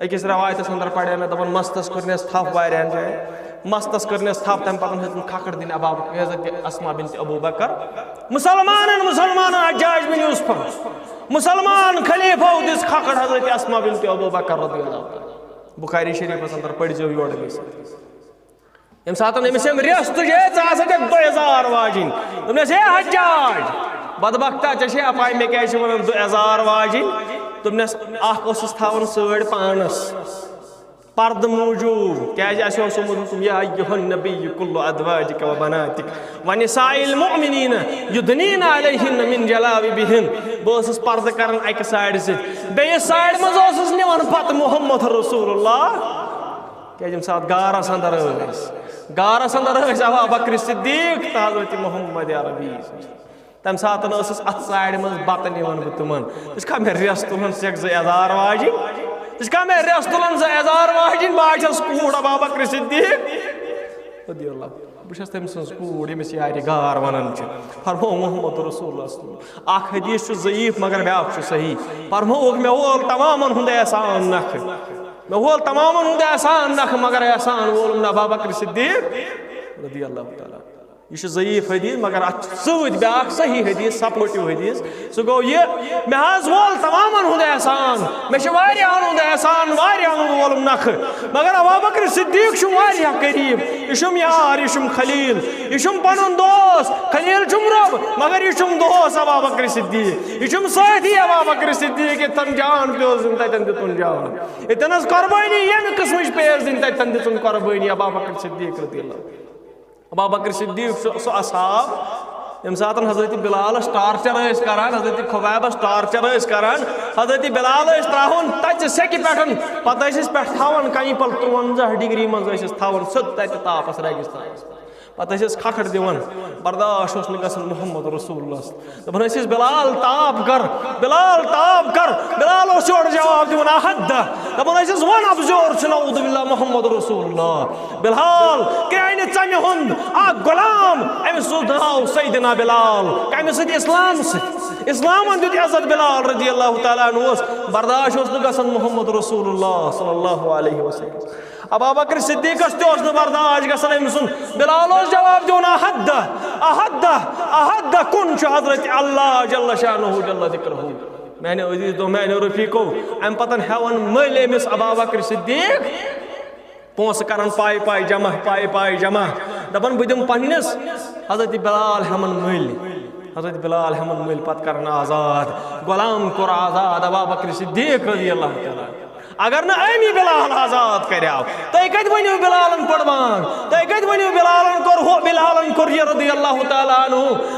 أکِس رٮ۪وایتَس اندر پَرے مےٚ، دَپان، مَستَس کٔرنَس تھَپھ واریاہَن جایَن۔ مَستَس کٔرنَس تھَپھ، تَمہِ پَتہٕ ہیوٚتُن کھَکھٕر دِنہِ ابا بکر، حضرت اسما بنت ابو بکر۔ مُسلمانَن، مُسلمانَن حجاج بن یوسفَن، مُسلمان خلیفو دِژ کھَکھٕر حضرت اسما بنت ابو بکر رضی اللہ تعالیٰ۔ بخاری شریفَس اندر پٔرۍزیو یورٕ گٔژھِتھ۔ ییٚمہِ ساتہٕ أمِس یِم رٮ۪س تُجے، "ژٕ ہسا چھَکھ دُے ہزار واجِنۍ۔" دوٚپنَس، "ہے حجاج، بدبختا، ژےٚ چھے پَے مےٚ کیٛازِ چھِ وَنان دُے ہزار واجِنۍ؟" دوٚپنَس، "اَکھ اوسُس تھاوان سۭتۍ پانَس پردٕ موٗجوٗب، کیٛازِ اَسہِ اوس آمُت حُکُم، یا ایھا النبی کل ازواجک و بناتک و نساء المؤمنین یدنین علیہن من جلابیبہن۔" بہٕ اوسُس پردٕ کران اَکہِ ساڑِ سۭتۍ، بیٚیِس ساڑِ منٛز اوسُس نِوان پتہٕ محمد رسول اللہ۔ کیٛازِ ییٚمہِ ساتہٕ غارس اندر ٲسۍ، غارس اندر ٲسۍ ابا بکر صدیق تہٕ حضرت محمد عربی۔ تَمہِ ساتہٕ ٲسٕس اَتھ ساڑِ منٛز بَتہٕ نِوان بہٕ تِمن۔ ژٕ چھُکھا مےٚ رٮ۪س تُلان، ژٕ چھَکھ زٕ ہزار واجِنۍ؟ ژٕ چھُکھا مےٚ رٮ۪س تُلان، زٕ ہزار واجِنۍ؟ بہٕ ہا چھَس کوٗر ابا بکر صدیق رضی اللہ۔ بہٕ چھَس تٔمۍ سٕنٛز کوٗر، ییٚمِس یارِ غار وَنان چھِ۔ فرموو محمد رسول اللہ صلی اللہ علیہ وسلم۔ اکھ حدیث چھُ ضعیف مگر بیٛاکھ چھُ صحیح۔ فرمووُکھ، "مےٚ وول تمامن ہُنٛد احسان نکھٕ۔ مےٚ وول تمامن ہُنٛد احسان نکھٕ مگر احسان وولُم نہٕ ابا بکر صدیق رضی اللہ تعالیٰ۔" یہِ چھُ ضعیف حدیث مگر اتھ چھُ سۭتۍ بیٛاکھ صحیح حدیث، سپورٹیو حدیث۔ سُہ گوٚو یہِ، "مےٚ حظ وول تمامن ہُنٛد احسان، مےٚ چھُ واریاہن ہُنٛد احسان، واریاہن ہُنٛد وولُم نکھٕ، مگر ابا بکر صدیق چھُم واریاہ قریب، یہِ چھُم یار، یہِ چھُم خلیل، یہِ چھُم پنُن دوست، خلیل چھُم رب، مگر یہِ چھُم دوست ابا بکر صدیق، یہِ چھُم سٲتھی ابا بکر صدیق، ییٚتٮ۪ن جان پیوس دیُن تتٮ۪ن دیُتُن جان، ییٚتٮ۪ن حظ قربٲنی ییٚمہِ قٕسمٕچ پیس دِنۍ تتٮ۪ن دِژٕن قربٲنی ابا بکر صدیق رضی اللہ عنہ۔" ابا بکر صدیق چھُ سُہ اصحاب، ییٚمہِ ساتہٕ حضرت بلالس ٹارچر ٲسۍ کران، حضرت خبیبس ٹارچر ٲسۍ کران، حضرت بلال ٲسۍ تراوان تَتہِ سیٚکہِ پٮ۪ٹھ، پتہٕ ٲسۍ أسۍ پٮ۪ٹھ تھاوان کنہِ پل ترٛوَنزاہ ڈگری منٛز ٲسۍ أسۍ تھاوان سیوٚد تَتہِ تاپس ریگستانس۔ پتہٕ ٲسۍ أسۍ کھکھٕر دِوان، برداش اوس نہٕ گژھان محمد رسول اللہ۔ دپان ٲسِس، "بلال، تاپھ کر، بلال، تاپھ کر۔" بلال اوس یورٕ جواب دِوان، "احدہ۔" دپان ٲسِس، "وَن اَپزیور چھُ، نعوذ باللہ، محمد رسول اللہ۔ بلال، کرٛانہِ ژَمہِ ہُنٛد اکھ غلام، أمِس اوس ناو سیدنا بلال۔ کَمہِ سۭتۍ؟ اسلام سۭتۍ۔ اسلامن دیُت عزت بلال رضی اللہ تعالیٰ عنہ۔ اوس برداش اوس نہٕ گژھان محمد رسول اللہ صلی اللہ علیہ وسلم۔ ابا بکر صدیقس تہِ اوس نہٕ برداش گژھان أمۍ سُنٛد۔ بلال اوس جواب دِوان، "احدہ، احدہ، احدہ، کُن چھُ حضرت اللہ جل شانہ جل ذکرہ۔" میانیو عزیز دوستو، میانیو رفیقو، امہِ پتن ہٮ۪وان مٔلۍ أمِس ابا بکر صدیق، پونٛسہٕ کران پاے پاے جمع، پاے پاے جمع، دپان، "بہٕ دِمہٕ پننِس حضرت بلال ہٮ۪من مٔلۍ۔" حضرت بلال ہٮ۪من مٔلۍ، پتہٕ کرن آزاد، غلام کوٚر آزاد ابا بکر صدیق رضی اللہ تعالیٰ۔ اگر نہٕ أمی بلال آزاد کریاو، تُہۍ کتہِ ؤنِو بلالن پٔر بانگ؟ تُہۍ کتہِ ؤنِو بلالن کوٚر ہُہ، بلالن کوٚر یہِ رضی اللہ تعالیٰ عنہ؟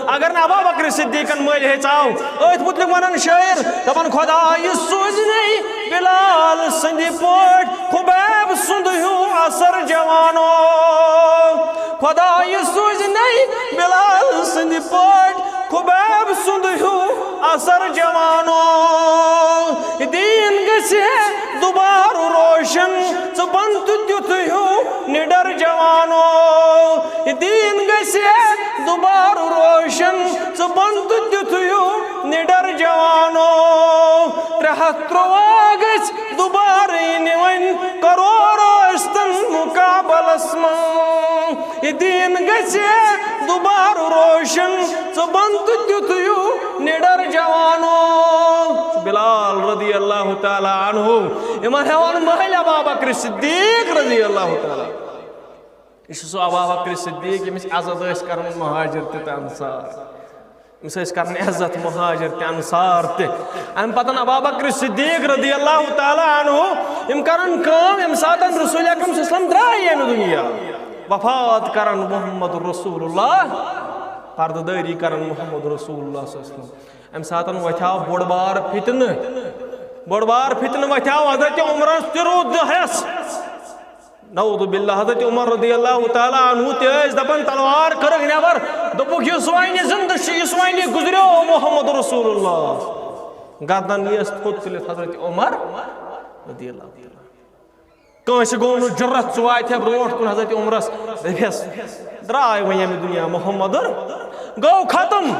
اگر نہٕ ابا بکر صدیقن مٔلۍ ہیژاو، أتھۍ متعلق ونان شٲعر، دپان، "خدایہِ سوٗزنَے بلال سٕنٛدِ پٲٹھۍ خبیب سُنٛد ہیوٗ اثر جوانو۔ خدایہِ سوٗزنَے بلال سٕنٛدِ پٲٹھۍ خبیب سُنٛد ہیوٗ اثر جوانو۔ دیٖن گژھِ ہے دُبارٕ روشن، ژٕ بن تہٕ تیُتھ ہیوٗ نِڈر جوانو۔ دیٖن گژھِ ہے دُبارٕ روشن، ژٕ بن تہٕ تیُتھ ہیوٗ نِڈر جوانو۔ ترٛےٚ ہتھ ترٛواہ گژھِ دُبارٕ یِنہِ وۄنۍ، کرور ٲسۍتن مُقابلس منٛز۔ یہِ دیٖن گژھِ ہے دُبارٕ روشن، ژٕ بن تہٕ تیُتھ ہیوٗ نِڈر جوانو۔" بلال رضی اللہ تعالیٰ عنہ، یِمن ہٮ۪وان مٔلۍ ابا بکر صدیق رضی اللہ تعالیٰ۔ یہِ چھُ سُہ ابا بکر صدیق، ییٚمِس عزت ٲسۍ کران مہاجر تہِ تہٕ انصار۔ أمِس ٲسۍ کران عزت مہاجر تہِ انصار تہِ۔ اَمہِ پتہٕ ابا بکر صدیق رضی اللہ تعالیٰ عنہ، یِم کران کٲم، ییٚمہِ ساتہٕ رسول اکرم صلی اللہ علیہ وسلم درٛاے ییٚمہِ دُنیا، وفات کران محمد رسول اللہ، پردٕ دٲری کران محمد رسول اللہ صلی اللہ علیہ وسلم۔ اَمہِ ساتہٕ وۄتھیو بوٚڑ بار فتنہٕ، بوٚڑ بار فتنہٕ وۄتھیو حضرت عمرس تہِ روٗد دۄہس۔ نعوذ باللہ، حضرت عمر رضی اللہ تعالیٰ عنہ تہِ ٲسۍ دپان، تلوار کٔرٕکھ نٮ۪بر، دوٚپُکھ، "یُس وۄنۍ زندٕ چھُ، یُس وۄنۍ گُزریو محمد رسول اللہ۔" گردن یِیَس تھوٚد تُلِتھ حضرت عمر رضی اللہ تعالیٰ۔ کٲنٛسہِ گوٚو نہٕ جُرت، ژٕ واتہِ ہا برونٛٹھ کُن حضرت عمرس، دٔپِس، "درٛاے وۄنۍ ییٚمہِ دُنیا محمدُر، گوٚو ختم،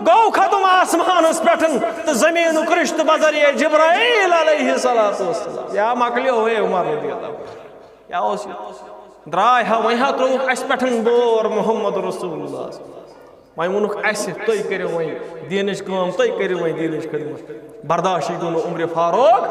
گوٚو ختم آسمانس پٮ۪ٹھ تہٕ زٔمیٖنُک رِشتہٕ بذریعہ جبرائیل علیہ الصلوۃ والسلام۔ یا مۄکلیو ہے عمر رضی اللہ عنہ۔ کیٛاہ اوس یہِ؟ درٛاے ہا، وۄنۍ ہا ترٛووُکھ اَسہِ پٮ۪ٹھ بور محمد رسول اللہ۔" وۄنۍ ووٚنُکھ اَسہِ، "تُہۍ کٔرِو وۄنۍ دیٖنٕچ کٲم، تُہۍ کٔرِو وۄنۍ دیٖنٕچ خدمت۔" برداشٕے گوٚو نہٕ عمرِ فاروق،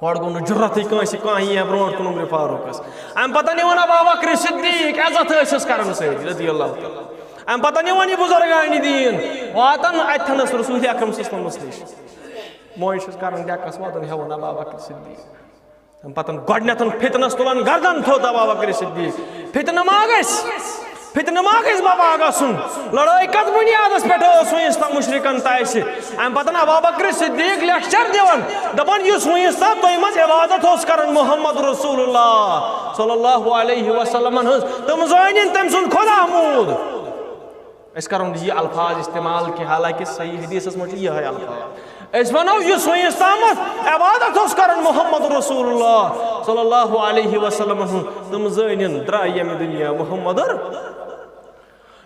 ہورٕ گوٚو نہٕ جُرتٕے کٲنٛسہِ، کانٛہہ یی ہا برونٛٹھ کُن عمرِ فاروقس۔ اَمہِ پتہٕ یِوان ابا بکر صدیق، عزت ٲسِس کران سۭتۍ، رضی اللہ تعالیٰ۔ اَمہِ پتہٕ یِوان یہِ بُزرگانِ دیٖن، واتان اَتھٮ۪نس رسول اکرم صلی اللہ علیہ وسلمس نِش۔ موج چھس کران ڈیکس واتان ہٮ۪وان ابا بکر صدیق۔ تَمہِ پتہٕ گۄڈٕنٮ۪تھ فتنس تُلان گردن تھوٚد ابا بکر صدیق۔ فتنہٕ ما گژھِ؟ فتنہٕ ما گژھِ بابا گژھُن؟ لڑٲے کتھ بُنیادس پٮ۪ٹھ ٲس وۄنۍ اسلام مشرکن تہٕ اسہِ؟ اَمہِ پتہٕ ابا بکر صدیق لیکچر دِوان، دپان، یُس وۄنۍ اسلام تۄہہِ منٛز عبادت اوس کران محمد رسول اللہ صلی اللہ علیہ وسلمن ہٕنٛز، تِم زٲنِن تٔمۍ سُنٛد خدا موٗد۔ أسۍ کرو نہٕ یہِ الفاظ استعمال کینٛہہ، حالانکہ صحیح حدیثس منٛز چھُ یِہوٚے الفاظ۔ أسۍ ونو، یُس وۄنۍ اسلامس عبادت اوس کران محمد رسول اللہ صلی اللہ علیہ وسلم ہُنٛد، تِم زٲنِن درٛاے ییٚمہِ دُنیا محمد۔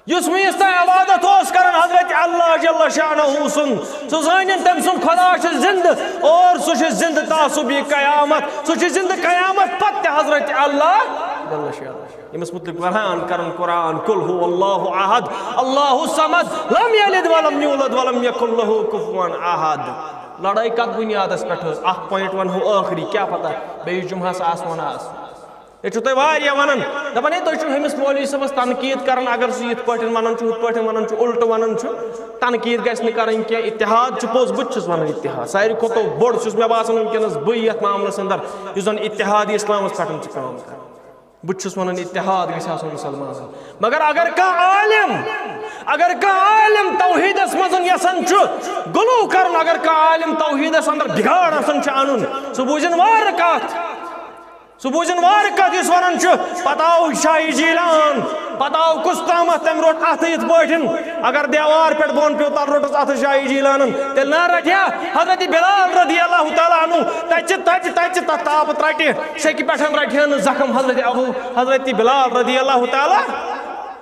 یُس وۄنۍ اسلام عبادت اوس کران حضرت اللہ جل شانہ سُنٛد، سُہ زٲنِن تٔمۍ سُنٛد خدا چھُ زندٕ، اور سُہ چھُ زندٕ تعصب یہِ قیامت، سُہ چھُ زندٕ قیامت پتہٕ تہِ حضرت اللہ جل شانہ۔ ییٚمِس مُتعلِق قرآن کرن قرآن، "قل هو اللہ احد، اللہ الصمد، لم یلد ولم یولد ولم یکن لہ کفوا احد۔" لڑٲے کتھ بُنیادس پٮ۪ٹھ ٲس؟ اکھ point ونہو ٲخری، کیٛاہ پتہ بیٚیِس جمعہس آسہٕ ونان آسہٕ۔ ییٚتہِ چھُو تُہۍ واریاہ ونان، دپان، "ہے، تُہۍ چھِو ہُمِس مولوی صٲبس تنقید کران، اگر سُہ یِتھ پٲٹھۍ ونان چھُ، ہُتھ پٲٹھۍ ونان چھُ، الٹہٕ ونان چھُ، تنقید گژھِ نہٕ کرٕنۍ کینٛہہ، اتحاد چھُ پوٚز، بہٕ تہِ چھُس ونان اتحاد، ساروی کھۄتہٕ بوٚڑ چھُس مےٚ باسان وٕنکیٚنس بٕے یتھ معاملس اندر، یُس زن اتحاد اسلامس پٮ۪ٹھ چھُ کٲم کران۔" بہٕ تہِ چھُس ونان، اتحاد گژھِ آسُن مُسلمانن۔ مگر اگر کانٛہہ عالم، اگر کانٛہہ عالم توحیٖدس منٛز یژھان چھُ غلو کرُن، اگر کانٛہہ عالم توحیٖدس اندر بگاڑ آسان چھُ انُن، سُہ بوٗزِن وارٕ کتھ، سُہ بوٗزِن وارٕ کتھ یُس ونان چھُ، پتہٕ آو شاہی جیلان، پتہٕ آو کُس تامتھ، تٔمۍ روٚٹ اتھٕ یِتھ پٲٹھۍ، اگر دیوار پٮ۪ٹھ بۄن پیوٚو، تلہٕ روٚٹُس اتھٕ شاہی جیلانن، تیٚلہِ نا رٹہِ ہا حضرت بلال رضی اللہ تعالیٰ عنہ تتہِ، تتہِ، تتہِ تتھ تاپہٕ ترٹہِ، سیٚکہِ پٮ۪ٹھ رٹہِ ہا نہٕ زخم حضرت ابو، حضرت بلال رضی اللہ تعالیٰ۔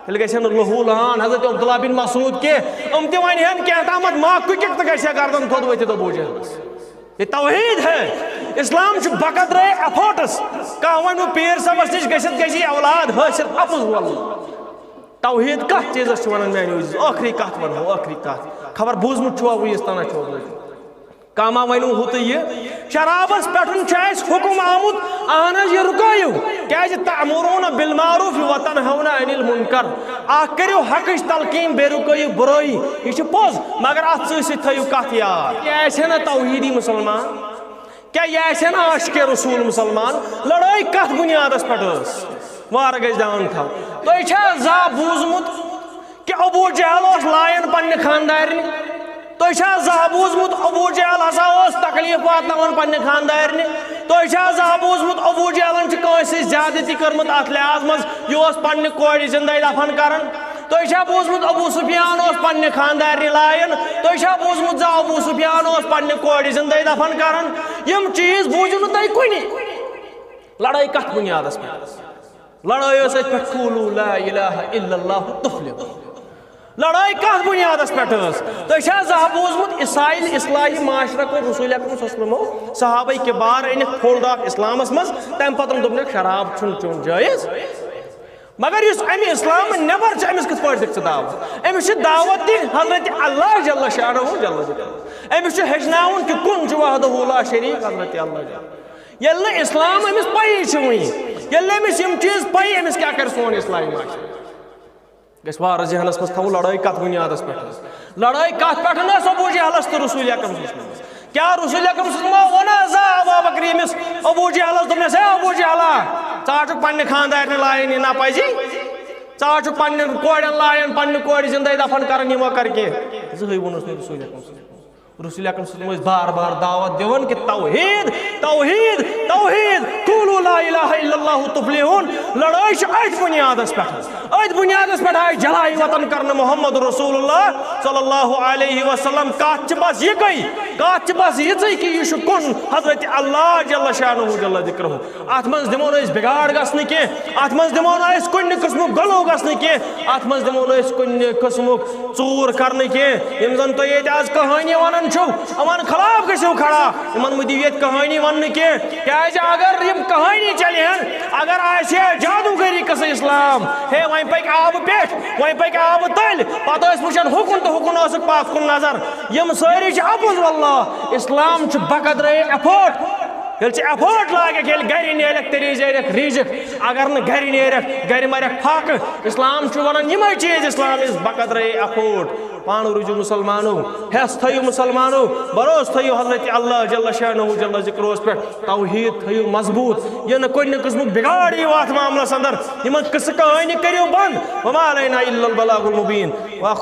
تیٚلہِ گژھِ ہا نہٕ لہوٗ لہان حضرت عبداللہ بن مسعود کینٛہہ۔ یِم تہِ ونہِ ہن کینٛہہ تامتھ، ما کُکِک تہٕ گژھِ ہا گردن تھوٚد ؤتھِتھ ابو جہلس۔ یہ توحید ہے۔ اسلام چھُ بقدرے efforts۔ کانٛہہ ونہِ وۄنۍ پیٖر صٲبس نِش گٔژھِتھ گژھِ یہِ اولاد حٲصِل، اپُز ولہٕ۔ توحید کتھ چیٖزس چھِ ونان میانہِ عزیز؟ ٲخری کتھ ونہو، ٲخری کتھ۔ خبر بوٗزمُت چھُوا وُنِس تام، چھُوا بوٗزمُت؟ کما ؤنِو ہُہ تہٕ یہِ۔ شرابس پٮ۪ٹھ چھُ اَسہِ حُکُم آمُت، اہن حظ، یہِ رُکٲیِو۔ کیازِ؟ تأمرون بالمعروف وتنہون عن المنکر۔ اکھ کٔرِو حقٕچ تلقین، بیٚیہِ رُکٲیِو بُرٲیی۔ یہِ چھُ پوٚز، مگر اتھ سۭتۍ سۭتۍ تھٲیِو کتھ یاد۔ یہِ آسہِ ہے نہ توحیدی مُسلمان، کیٛاہ یہِ آسہِ ہے نہ عاشق رسول مُسلمان؟ لڑٲے کتھ بُنیادس پٮ۪ٹھ ٲس؟ وارٕ گژھِ دیان تھاوُن۔ تۄہہِ چھا زانٛہہ بوٗزمُت کہ ابو جہل اوس لایان پننہِ خاندارنہِ؟ تۄہہِ چھا زانٛہہ بوٗزمُت ابو جہل ہسا اوس تکلیف واتناوان پننہِ خاندارنہِ؟ تۄہہِ چھا زانٛہہ بوٗزمُت ابو جہلن چھِ کٲنٛسہِ سۭتۍ زیادتی کٔرمٕژ اتھ لحاظ منٛز، یہِ اوس پننہِ کورِ زندے دفن کران؟ تۄہہِ چھا بوٗزمُت ابو سفیان اوس پننہِ خاندارنہِ لایان؟ تۄہہِ چھا بوٗزمُت زانٛہہ ابو سفیان اوس پننہِ کورِ زندے دفن کران؟ یِم چیٖز بوٗزِو نہٕ تۄہہِ کُنہِ۔ لڑٲے کتھ بُنیادس پٮ۪ٹھ؟ لڑٲے ٲس أتھۍ پٮ۪ٹھ، "قولوا لا الہ الا اللہ تفلحوا۔" لڑٲے کتھ بُنیادس پٮ۪ٹھ ٲس؟ تۄہہِ چھا زانٛہہ بوٗزمُت عیسائی اصلاحی معاشرہ کوٚر رسول اکرم صلی اللہ علیہ وسلمو صحابہ کبار أنِکھ fold of اسلامس منٛز، تمہِ پتہٕ دوٚپنکھ شراب چھُنہٕ چیوٚن جٲیز؟ مگر یُس امہِ اسلام نٮ۪بر چھُ، أمِس کِتھ پٲٹھۍ دِکھ ژٕ دعوت؟ أمِس چھِ دعوت دِنۍ حضرت اللہ جل شانہ جل ذکر۔ أمِس چھُ ہیٚچھناوُن کہِ کُن چھُ وحدہ لا شریک حضرت اللہ جل۔ ییٚلہِ نہٕ اسلام أمِس پَیی چھِ وٕنہِ، ییٚلہِ نہٕ أمِس یِم چیٖز پَیی، أمِس کیٛاہ کَرِ سون اسلامی معاشرٕ؟ گژھِ وارٕ ذہنَس منٛز تھاوُن، لڑٲے کَتھ بُنیادَس پٮ۪ٹھ ٲس؟ لڑٲے کَتھ پٮ۪ٹھ ٲس ابو جہلَس تہٕ رسول اکرم صلی اللہ علیہ وسلمَس؟ کیٛاہ رسول اکرم صلی اللہ علیہ وسلم ووٚن حظ ابا بکر ییٚمِس؟ ابو جہلَس دوٚپنَس، "ہے ابو جہلا، ژٕ ہا چھُکھ پننہِ خاندارنہِ لایان یہِ ناپٲزی، ژٕ ہا چھُکھ پننٮ۪ن کورٮ۪ن لایان، پننہِ کورِ زندے دفن کران، یہِ مہ کر کینٛہہ۔" زٕہٕے ووٚنُس نہٕ رسول اکرم صلی اللہ علیہ وسلم۔ رسول اکرم صلی اللہ علیہ وسلم ٲسۍ بار بار دعوت دِوان کہِ توحید، توحید، توحید، قولوا لا الہ الا اللہ تفلحون۔ لڑٲے چھِ أتھۍ بُنیادس پٮ۪ٹھ۔ أتھۍ بُنیادس پٮ۪ٹھ آیہِ جلائی وطن کرنہٕ محمد رسول اللہ صلی اللہ علیہ وسلم۔ کتھ چھِ بس یِکے، کتھ چھِ بس یِژٕے کہِ یہِ چھُ کُن حضرت اللہ جل شانہ جل ذکرہ۔ اتھ منٛز دِمو نہٕ أسۍ بگاڑ گژھنہٕ کینٛہہ، اتھ منٛز دِمو نہٕ أسۍ کُنہِ قٕسمُک غلو گژھنہٕ کینٛہہ، اتھ منٛز دِمو نہٕ أسۍ کُنہِ قٕسمُک ژوٗر کرنہٕ کینٛہہ۔ یِم زن تُہۍ ییٚتہِ آز کہانی ونان چھِو، یِمن خلاف گٔژھِو کھڑا، یِمن مہٕ دِیِو ییٚتہِ کہانی وننہٕ کینٛہہ، کیازِ اگر یِم کہانی چلہِ ہن، اگر آسہِ ہے جادوگری قصہٕ اسلام، ہے وۄنۍ پکہِ آبہٕ پٮ۪ٹھ، وۄنۍ پکہِ آبہٕ تٔلۍ، پتہٕ ٲسۍ وٕچھان ہُکُن تہٕ ہُکُن اوسُکھ پتھ کُن نظر۔ یِم سٲری چھِ اپُز واللہ۔ اسلام چھُ بقدرے ایفورٹ۔ ییٚلہِ ژٕ ایفورٹ لاگکھ، ییٚلہِ گرِ نیرکھ، تیٚلی زیرکھ رِزق۔ اگر نہٕ گرِ نیرکھ، گرِ مرکھ فاقہٕ۔ اسلام چھُ ونان یِمے چیٖز، اسلام از بقدرے ایفورٹ۔ پانہٕ روٗزِو مُسلمانو، ہٮ۪س تھٲیِو مُسلمانو، بروسہٕ تھٲیِو حضرت اللہ جل شانہ جل ذکرہس پٮ۪ٹھ، توحید تھٲیِو مضبوٗط۔ یہِ نہٕ کُنہِ قٕسمُک بِگاڑ یِیِو اتھ معاملس اندر۔ یِمن قصہٕ کہانی کٔرِو بند۔ وما علینا الا البلاغ المبین۔ وآخر